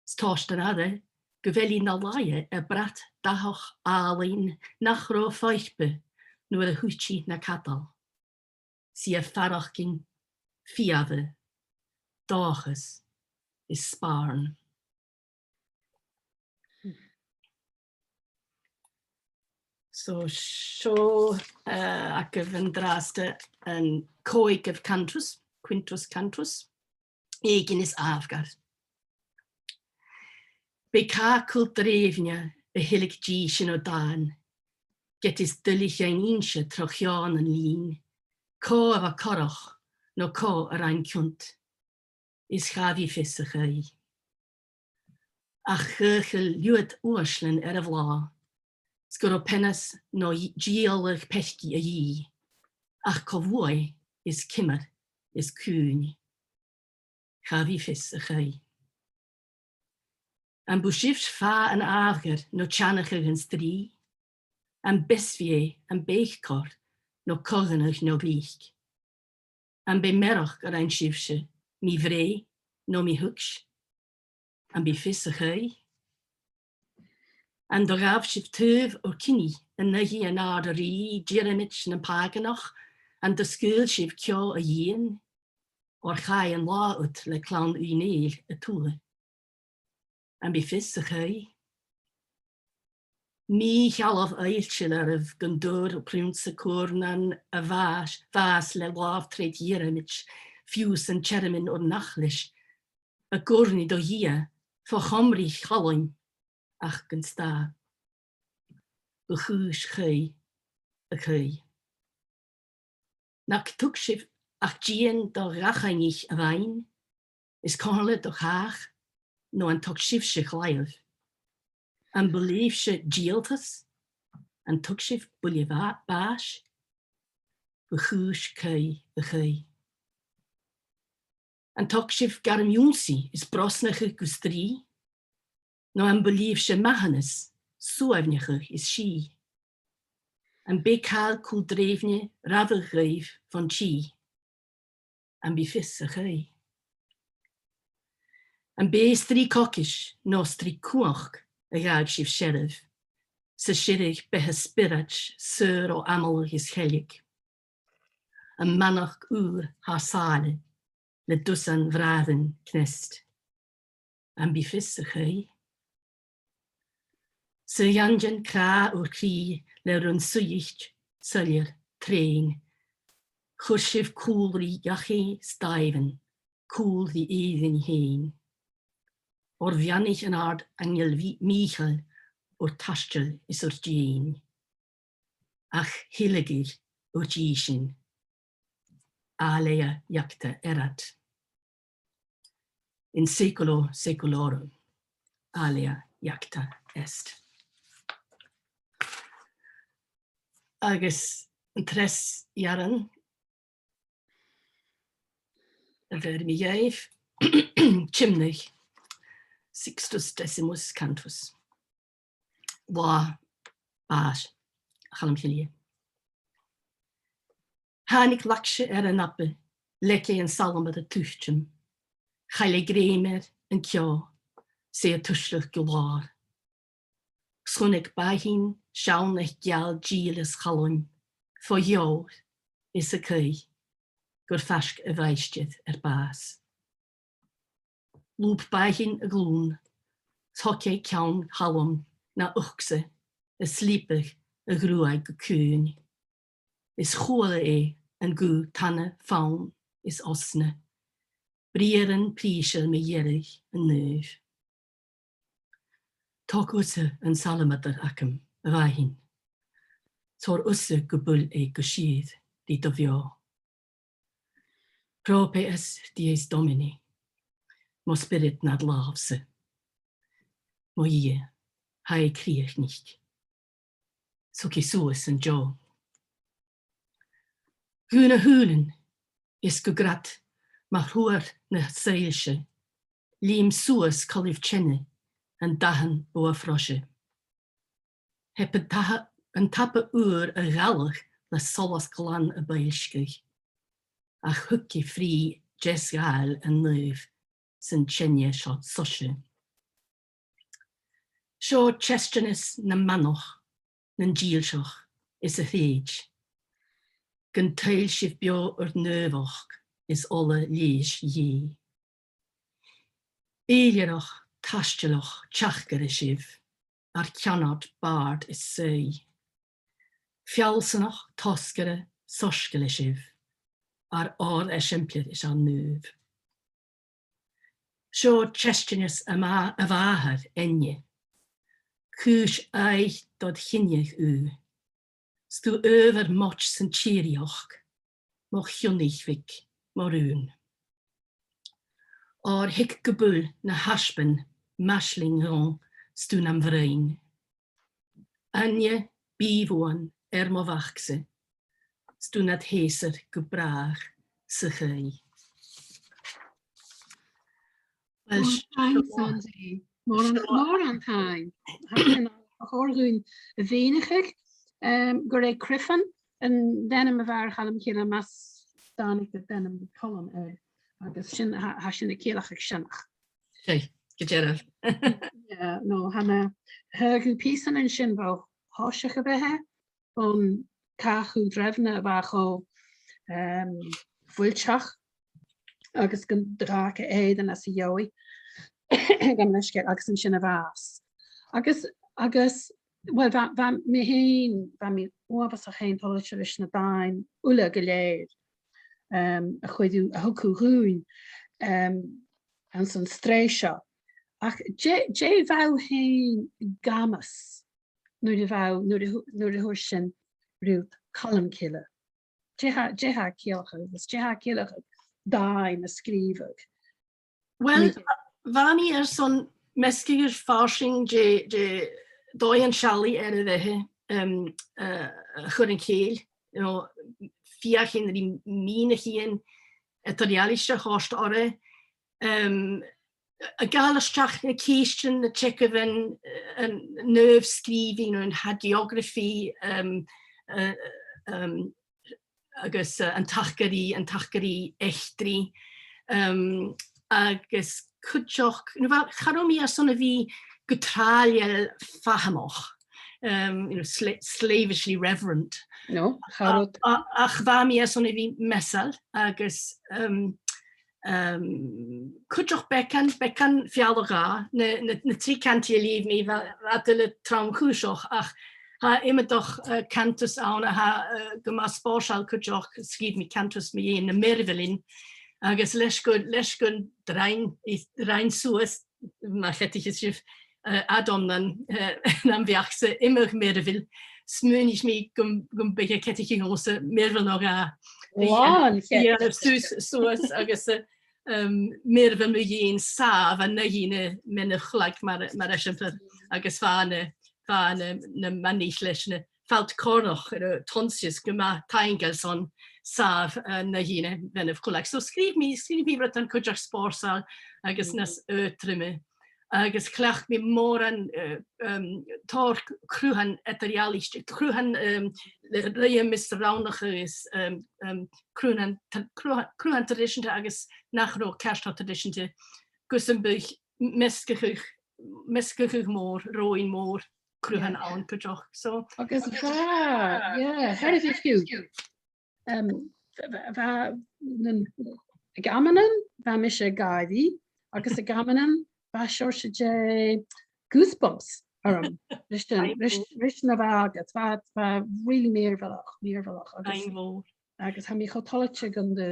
's tòisich an aire gu bheil i na laighe air brat dathach àlainn nach robh faisg oirre nuair a thuit i na cadal. 'S i a' faireachdainn fiamhair, dòchas is spàirn. So seo, eh, agaibh an-dràsta an còigeamh cantus, quintus cantus, Èiginn is Àmhghar. Bidh càch cùl-dreuchd a thilg dìsinn o dàn, ged is duilich dhuinn innse tro cheò nan linn cò a bha corrach no cò a rinn ciont. Is cha bhi fios a chaoidh. Ach chaochail liuthad uaislean air a' bhlàth, 's gun robh peanas no dì-, dìoladh peacaidh a dhìth, ach co-bhuaidh is ciamar is cuin. Cha bhi fios a' chaoidh. Am bu sibhse fàth an àmhghar no teannachadh an strì? Am beasbhaidh e am bèicear no coitheanach no glic? Am b' e mearachd a rinn sibhse, mi bhreith no mi thuigse? Am bi fios a' chaoidh? An do ghabh sibh taobh ur cinnidh an aghaidh an àrd-rìgh, Diarmait nam Pàganach? An do sgaoil sibh ceò a dhìon, oir chaidh an latha ud le clann Uí Neill a tuath? Am bi fios a' chaoidh? Mì-shealbh fhoillseil oirbh gun d' fhuair prionnsa Cùrnan a bhàs, bhàs le làmh-treud Dhiarmaid, fiù 's an tearmann ur n-achlais, a' cur an do Dhia fo chomraich Chaluim ach gun stàth. Bu chùis chaoidh a' chaoidh. Nach tug sibh ach dìon do dhachainich a-mhàin, is Comhairle do Chàch, no an tug sibhse claidheamh? Am bu leibhse dìoltas? An tug sibh buille bhà-, bàis? Bu chùis chaoidh a' chaoidh. An tug sibh gairm ionnsaigh is brosnachadh gu strì? No am bu leibhse mathanas, suaimhneachadh is sìth? Am b' e càil cùl-drèimhne rabhadh dhuibh fon tì? Am bi fios a' chaoidh? Am b' e strì cogaidh no strì cumhachd a ghabh sibh searbh, 's a' sireadh beatha spiorad saor o amalachd is cheilg? Am manachd ùr tha sàile le dusan bhràithrean cneast? Am bi fios a' chaoidh? 'S a dh'aindeoin cràdh ur cridhe le rùn-suidhichte soilleir treun, chuir sibh cùl ri dhachaigh 's dàimhean, cùl ri èirinn fhèin. Oir bheannaich an Àrd-Aingeal Mì-, Mìcheal ur taisteal is ur dèin. Ach thilgeadh ur dìth sinn. Alea iacta erat. In saeculo saeculorum. Alea iacta est. Agus an treas earrann a bheir mi dhuibh, Tiomnadh, Sixtus Decimus Cantus. Latha bàis Chaluim Chille. Thàinig laigse air an aba, leig e an salmadair tuiteam. Chaill e grèim air an ceò, 's e a' tuisleadh gu làr. 'S chunnaic Baithinn seann each geal dìleas Chaluim fo dheòir is a' caoidh gur faisg a mhaighstir air bàs. Lùb Baithinn a ghlùin, 's thog e ceann Chaluim na uchd-sa a' slìobadh a ghruaidh gu ciùin. Is chuala e an guth tana, fonn is osna, briathran prìseil mu dheireadh an naoimh. Tog thusa an salmadair agam, a Bhaithinn. Thoir thusa gu buil e gu sìor ri do bheò. Prope est dies Domini, mo spiorad nad làmh-sa. Mo Dhia, tha e crìochnaich. 'S thug e suas an deò. Dhùin a shùilean is gu grad mar thruaigh na soillse, leum suas colaibh teine an dathan bogha-froise. Theab an tapa, an tapa ùr a ghabhadh le solas glan a boillsgeadh, ach thug e frìth deas-ghàil an naoimh san teine seo soise. Seo teisteanas nam manach, nan dìlseach is a' thrèid, gun toil sibh beò ur naomhachd is ola leigheis Dhè. Èilidhearach, taistealach, teachdaire sibh, ar ceannard, bàrd is saoigh. Feallsanach, tosgaire, soisgeul sibh, ar òr-eisimpleir is ar naomh. Seo teisteanas a màth-, a mhàthar, Enya. Cùis aghaidh dod chinneadh thu. 'S tu adhbhar moit san tìrdheachd, mo chionnaich bhig, mo rùn. Oir thig gu buil na h-aisbean m' aisling dhomh 's tu nam bhroinn. Enya, bi bhuan air mo mhac-sa, 's tu nad sheasamh gu bràth sa chaoidh. Well, mòran taing, Sandy. Mòran, mòran taing. Tha sin a' chòir dhuinn a mhìneachadh, um, gur e Criffin an t-ainm a bh' air Chaluim Chille, mas tàinig an t-ainm Colm air, agus sin, tha, tha sin a' ciallachadh sionnach. Seadh, gu dearbh. Yeah, no, tha na, thug thu pìosan an sin bho thoiseach a' bheatha, bhon càch dhreimhne a bha cho, um, fuilteach, agus gun do dh'fhàg e èadhar às a dheoghaidh, gam leisgeul, agus an sin a bhàs. Agus, agus, well, bha, bha mi fhèin, bha mi uabhasach fhèin toilichte ris na dàin uile gu lèir, um, a chuir thu, a thug thu dhuinn, um, anns an t-sreath seo. Ach dè, dè bha thu fhèin ag amas nuair a bha, nuair a thu-, nuair a thuirt sinn riut Calum Cille? Dè tha, dè tha ciallachadh, agus dè tha ciallachadh dàin a sgrìobhadh? Well, bha mi airson measgachadh farsaing de, de dhòighean seallaidh air a' bheatha, um, uh, a chur an cèill, you know, feuchainn ri mìneachadh eadar-dhealaichte a thoirt orra, um, a' gabhail a-steach na ceistean, na teagamhan, an naomh-sgrìobhaidh, no an hagiography, um, uh, um, agus, uh, an taca ri, an taca ri eachdraidh. Um, agus cuideachd, no, bha, cha robh mi airson a bhith gu tràilleil fathamach, um, you know, sla-, slavishly reverent. No, cha robh. A-, a-, ach bha mi airson a bhith measail agus, um, um, cuideachd beagan, beagan fealla-dhà, na, na, na trì cantaidhean a leugh mi, bha, bha iad uile trom-chùiseach, ach tha iomadach, uh, cantas ann a tha, uh, gu math spòrsail cuideachd, sgrìobh mi cantas mu dheidhinn na mìorbhailean, agus leis gun, leis gun do rinn, i-, rinn suas, ma cheadaicheas sibh, uh, add-on nan, uh, nam bheachd-sa iomadh mìorbhail, smaoinich mi gum, gum biodh e ceadaichte dhòmhsa mìorbhail no dhà a dhèanamh suas, suas agus, uh, um, mìorbhail mu dheidhinn sàmh an aghaidh na meanbh-chlag mar, mar eisimpleir, agus bha na, bha na, na manaich leis na falt còrnach, air an t-ionnsachadh gu math taingeil son sàmh, uh, an aghaidh na meanbh-chlag. So sgrìobh mi, sgrìobh mi rudan cuideachd spòrsail agus nas aotruime. Agus chleachd mi mòran, uh, um, tòrr cruthan eadar-dhealaichte, cruthan, um, le ruitheam is rannachadh is, um, um, cruthan, cruthan, cruthan traidiseanta agus nach robh ceart cho traidiseanta, gus am biodh measgachadh, measgachadh mòr, roghainn mhòr cruthan ann cuideachd. So, agus bha, yeah, how did you feel? Um, bha, bha, nan, aig amannan, bha mise ag èirigh, agus aig amannan, bha seòrsa de goosebumps orm, ris an, ris, ris na bha agad, bha, bha really mìorbhaileach, mìorbhaileach, agus, agus tha mi cho toilichte gun do,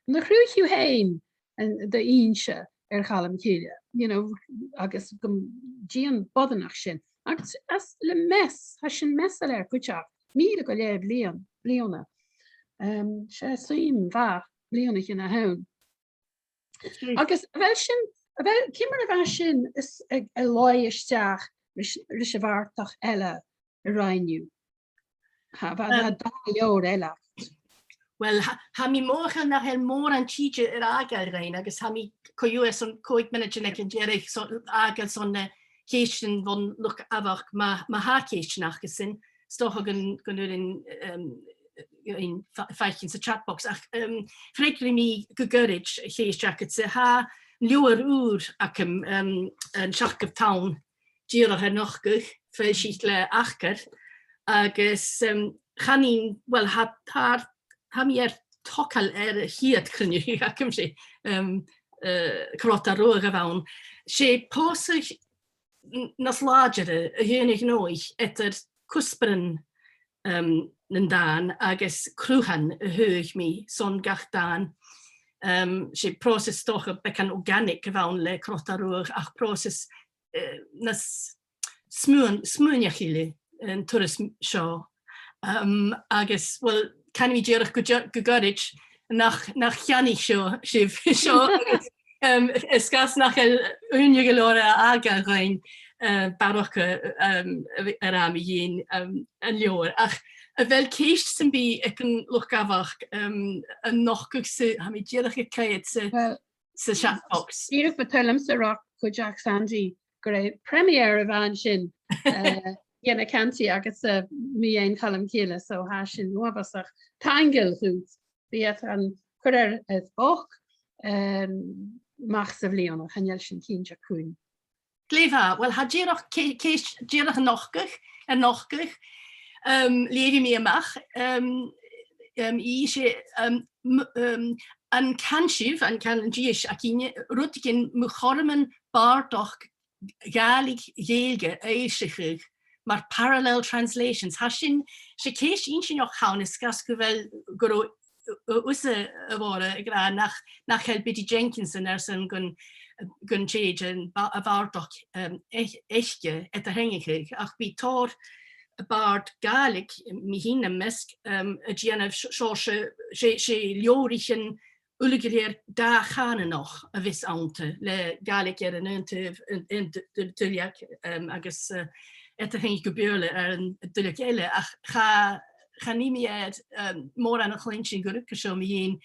gun do chruthaich thu fhèin an, do innse air Chaluim Chille, you know, agus gum dèan boireannach sin. Agus às le meas, tha sin measail air cuideachd, mìle gu leth bliadhna, bliadhna. Um, 's e suim mhath bliadhnaichean a th' ann. Agus a bheil sin, a bheil, ciamar a bha sin is, a, a' laighe a-steach ris, ris a' bhàrdachd eile a rinn thu? Tha, bha, bha dà leabhar eile agad. Well, tha, tha mi mothachail nach eil mòran tìde air fhàgail dhuinn, agus tha mi co-dhiù airson còig mionaidean aig an deireadh, so, fhàgail son na ceistean bhon luchd-amhairc, ma, ma tha ceistean aca sin, 's dòcha gun, gun urrainn, um, fa-, faicinn sa chat box. Ach, um, freagraidh mi gu goirid a' cheist agad-sa, tha leabhar ùr agam, um, An Seachdamh Tonn, dìreach air nochdadh, foillsich le Acair, agus, um, chanainn, well, tha, tha, tha mi air togail air a' chiad chruinneachadh agamsa, um, uh, Crotail Ruadh a bh' ann. 'S e pòsadh n-, nas làidire a dhèanadh an dòigh eadar cuspairean, um, nan dàn agus cruthan a thagh mi son gach dàn. Um, 's e pròiseas 's dòcha beagan organic a bh' ann le Crotail Ruadh, ach pròiseas, uh, nas smaoin-, smaoineachaile an turas seo. Um, agus, well, canaidh mi dìreach gu, gu goirid nach, nach cheannaich sibh, sibh seo, agus, um, air sgàth 's nach eil ùine gu leòr air fhàgail dhuinn, uh, barrachd, um, a, a ràdh mu dheidhinn, um, an leabhair. Ach a bheil ceist sam bith aig an luchd-amhairc, um, a' nochdadh-sa, tha mi dìreach a' coimhead-sa. Well, sa chat box. Dìreach bu toil leamsa a ràdh cuideachd, Sandy, gur e premiere a bh' ann sin, eh, dhen a' chantaidh agus, eh, mu dheidhinn Calum Cille, so tha sinn uabhasach taingeil dhut. Bidh iad gan cur air, air bhog, em, a-mach sa bhliadhna, chan eil sinn cinnteach cuin. Glè mhath. Uill, tha dìreach cè-, ceist dìreach a' nochdadh, a' nochdadh, um, leughaidh mi a-mach, um, um, i, 's e, um, m-, um, an can sibh, an can an dithis againne, rudeigin mu chothroman bàrdachd Gàidhlig-Ghaeilge fhoillseachadh mar parallel translations. Tha sin, 's e ceist inntinneach a th' ann, is gus gu bheil, gu robh, uh, uh, thusa, a Mhòrag, ag ràdh nach, nach eil Biddy Jenkinson airson gun, gun tèid am ba-, a bhàrdachd, um, aic-, aice eadar-theangachadh, ach bidh tòrr bàrd Gàidhlig, mi fhìn nam measg, um, a' dèanamh s-, seòrsa, 's e, 's e leabhraichean uile gu lèir dà-chànanach a bhios annta, le Gàidhlig air an aon taobh, an, an du-, du-, duilleag, um, agus, uh, eadar-theangachaidh gu Beurla air an duilleag eile, ach cha, chan eil mi air, um, mòran a chluinntinn gu ruige seo mu dheidhinn,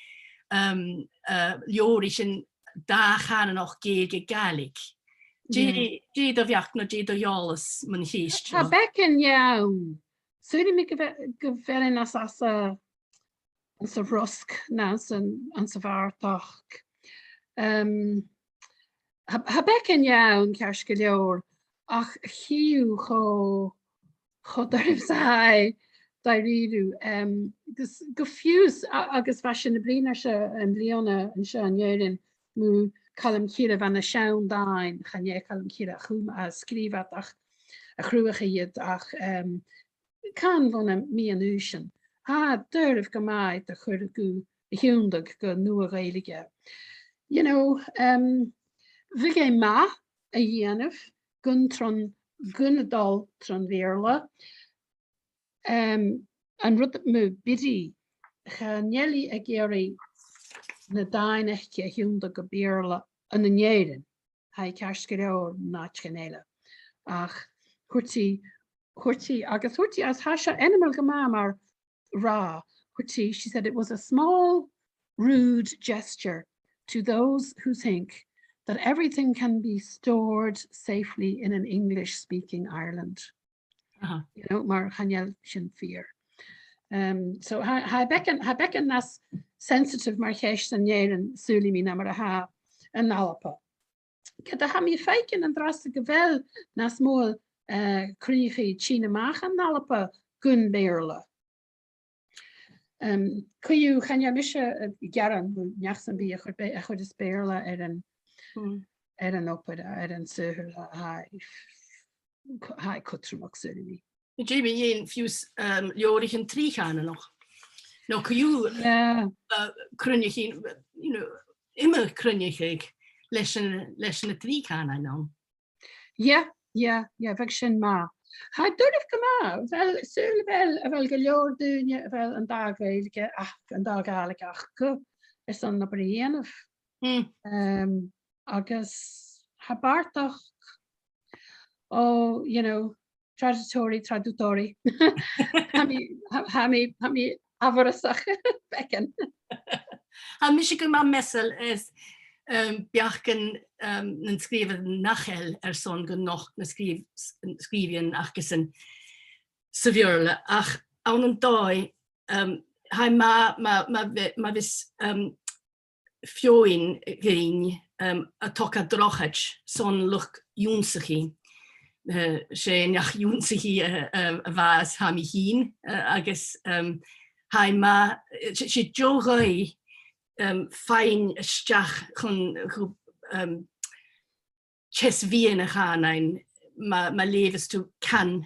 um, uh, leabhraichean dà-chànanach Gàidhlig-Gàidhlig. Dè, dè do bheachd no dè do dh'eòlas mun cheist seo? Tha beagan dhen, saoilidh mi gu bhe-, gu bheil e nas fhasa anns a' rosg na anns an, anns a' bhàrdachd. Um, tha, tha beagan dhen ceart gu leòr, ach chì thu cho, cho doirbh 's a tha e dha-rìribh, um, gus, gu fiù 's, a-, agus bha sinn a' bruidhinn air seo am-bliadhna an seo ann an Èirinn, mu Chaluim Chille, bha na seann dàin, chan e Calum Cille a chum, a sgrìobh iad, ach a chruthaich iad, ach, um, can bho na meadhan-aoisean. Tha e doirbh gu math iad a chur gu, a thionndadh gu Nua-Ghaeilge. You know, um, bhiodh e math a dhèanamh gun tron, gun a dhol tron Bheurla. Um, an rud mu Biddy, chan eil i ag iarraidh na dàin aice a thionndadh gu Beurla ann an Èirinn. Tha i ceart gu leòr an àiteachan eile. Ach thuirt i, thuirt i, agus thuirt i, agus tha seo ainmeil gu math mar ràdh, thuirt i, she said it was a small, rude gesture to those who think that everything can be stored safely in an English-speaking Ireland. Aha. You know, mar chan eil sin fìor. Um, so tha, tha beagan, tha beagan nas sensitive mar cheist ann an Èirinn, saoilidh mi, na mar a tha ann an Alba. Ged a tha mi a' faicinn an-dràsta gu bheil nas motha, eh, cruinneachaidh tighinn a-mach ann an Alba gun Beurla. Um, co-dhiù, chan eil mise, eh, a' gearan gu bheil neach sam bith a chuir Be-, a chuir às Beurla air an, air an obair, air an saothar, a, a, tha e cudromach, saoilidh mi. Dè mu dheidhinn fiù 's, um, leabhraichean trì-chànanach? No co-dhiù, yeah, uh, cruinneachadh, you know, iomadh cruinneachadh leis an, leis na trì cànain ann. Yeah, yeah, yeah, bhiodh sin math. Tha e doirbh gu math, a bheil, saoil a bheil, a bheil gu leòr daoine a bheil an dà Ghaeilge ach, an dà Ghàidhlig aca airson an obair a dhèanamh. Mm. Um, agus tha bàrdachd, oh, you know, traditori, tradutori. Tha mi, tha, tha mi, tha mi amharasach beagan. Tha mise gu math measail air, um, beachdan, um, nan sgrìobhadairean nach eil airson gun nochd na sgrìobh-, s-, sgrìobhaidhean acasan sa Bheurla, ach ann an dòigh, um, tha e math, ma, ma bhi-, ma bhios, um, feadhainn dhuinn, um, a' togail drochaid son luchd-ionnsachaidh. Uh, 's e neach-ionnsachaidh, uh, uh, a bha is tha mi fhìn, uh, agus, um, tha e math, 's e, 's e deagh ghuth, um, faighinn a-steach chun, chun, um, teas-meadhan a' chànain, ma, ma leughas tu can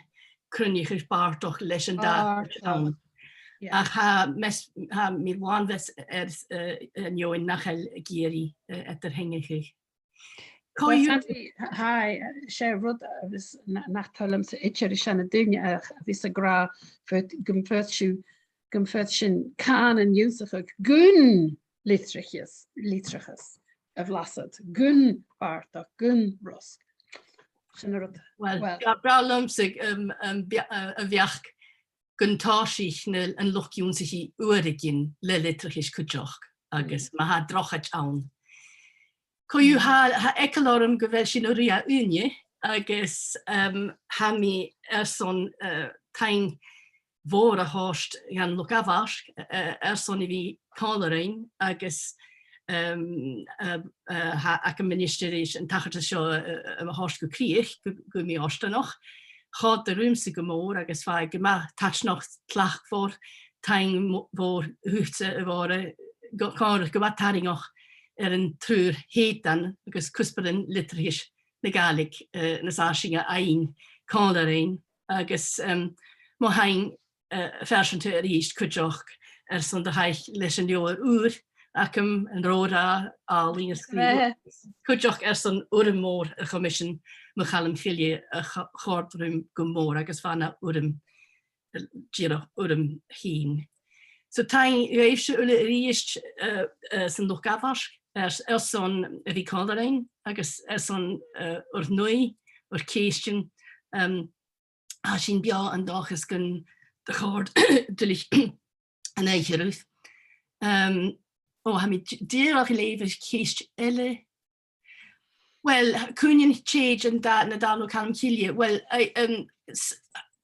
cruinneachadh bàrdachd leis an dà chuid ann. Yeah. Ach tha meas-, tha mi làn mheas air, eh, an fheadhainn nach eil ag iarraidh, eh, eadar-theangachadh. Well, Sandy, tha, 's e rud a bhios na-, nach toil leamsa idir, 's e na daoine a, a bhios ag ràdh, faod-, gum faod sibh, gum faod sinn cànan ionnsachadh gun litreachas, litreachas a bhlasad, gun bàrdachd, gun rosg. Sin an rud. Well, well, bha, bha leamsa, um, um, bea-, uh, a bheachd gun tòisich na, an luchd-ionnsachaidh uaireigin le litreachas cuideachd, agus ma tha drochaid ann, co-dhiù, tha, tha eagal orm gu bheil sinn a' ruith à ùine, agus, em, tha mi airson, eh, taing mhòr a thoirt dhan luchd-amhairc, eh, airson a bhith còmhla rinn, agus, em, eh, eh, tha agam a-nis ris an tachartas seo, eh, eh, a thoirt gu crìch, gu, gu mì-fhortanach. Chòrd e riumsa gu mòr agus bha e gu math taitneach, tlachd mhòr, taing m-, mhòr dhutsa, a Mhòrag, gu, còmhla, gu math tarraingeach air an triùir sheudan agus cuspairean litreachais na Gàidhlig, eh, nas fharsainge a fhaighinn còmhla rinn. Agus, em, mo thaing, eh, phearsanta a-rithist cuideachd airson do thaing leis an leabhar ùr agam, An Ro-ràdh Àlainn, a sgrìobh, cuideachd airson urram mòr a chuimhneachadh mu Chaluim Chille a ch-, chòrd rium gu mòr agus bha e na urram, eh, dìreach urram fhèin. So taing dhuibhse uile a-rithist, eh, eh, san luchd-amhairc, airson, airson a bhith còmhla rinn agus airson, eh, ur n-ùidh, ur ceistean, em, tha sinn beò an dòchas gun do chòrd tuilleadh an oidhche riut. Em, o, tha mi d-, dìreach a' leughadh ceist eile. Well, cuin a thèid an dà-, na dàrna Calum Cille? Well, I, em, s-,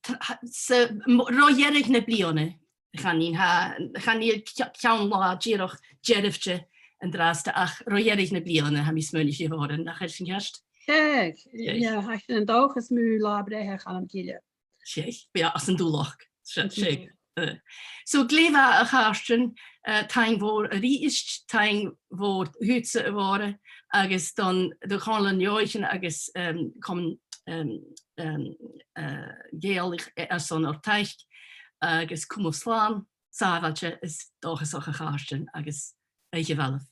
t-, ha-, sa, m-, ro dheireadh na bliadhna, chanainn, tha, chan eil ce-, ceann-là dìreach dearbhte an-dràsta, ach ro dheireadh na bliadhna, tha mi a' smaoineachadh, a Mhòrag, nach eil sin ceart? Seadh, seadh. Yeah, tha sinn an dòchas mu là-breithe Chaluim Cille. Seadh, bidh e anns an Dùbhlachd. Seadh, seadh. Eh. So, glè mhath, a Chairstìona, eh, taing mhòr a-rithist, taing mhòr dhutsa, a Mhòrag, agus don, do Chomhairle nan Leabhraichean agus, em, com-, em, em, eh, Gàidhealach, eh, airson ur taic, agus cumaibh slàn, sàbhailte is dòchasach, a Chairstìona, agus oidhche mhath leibh.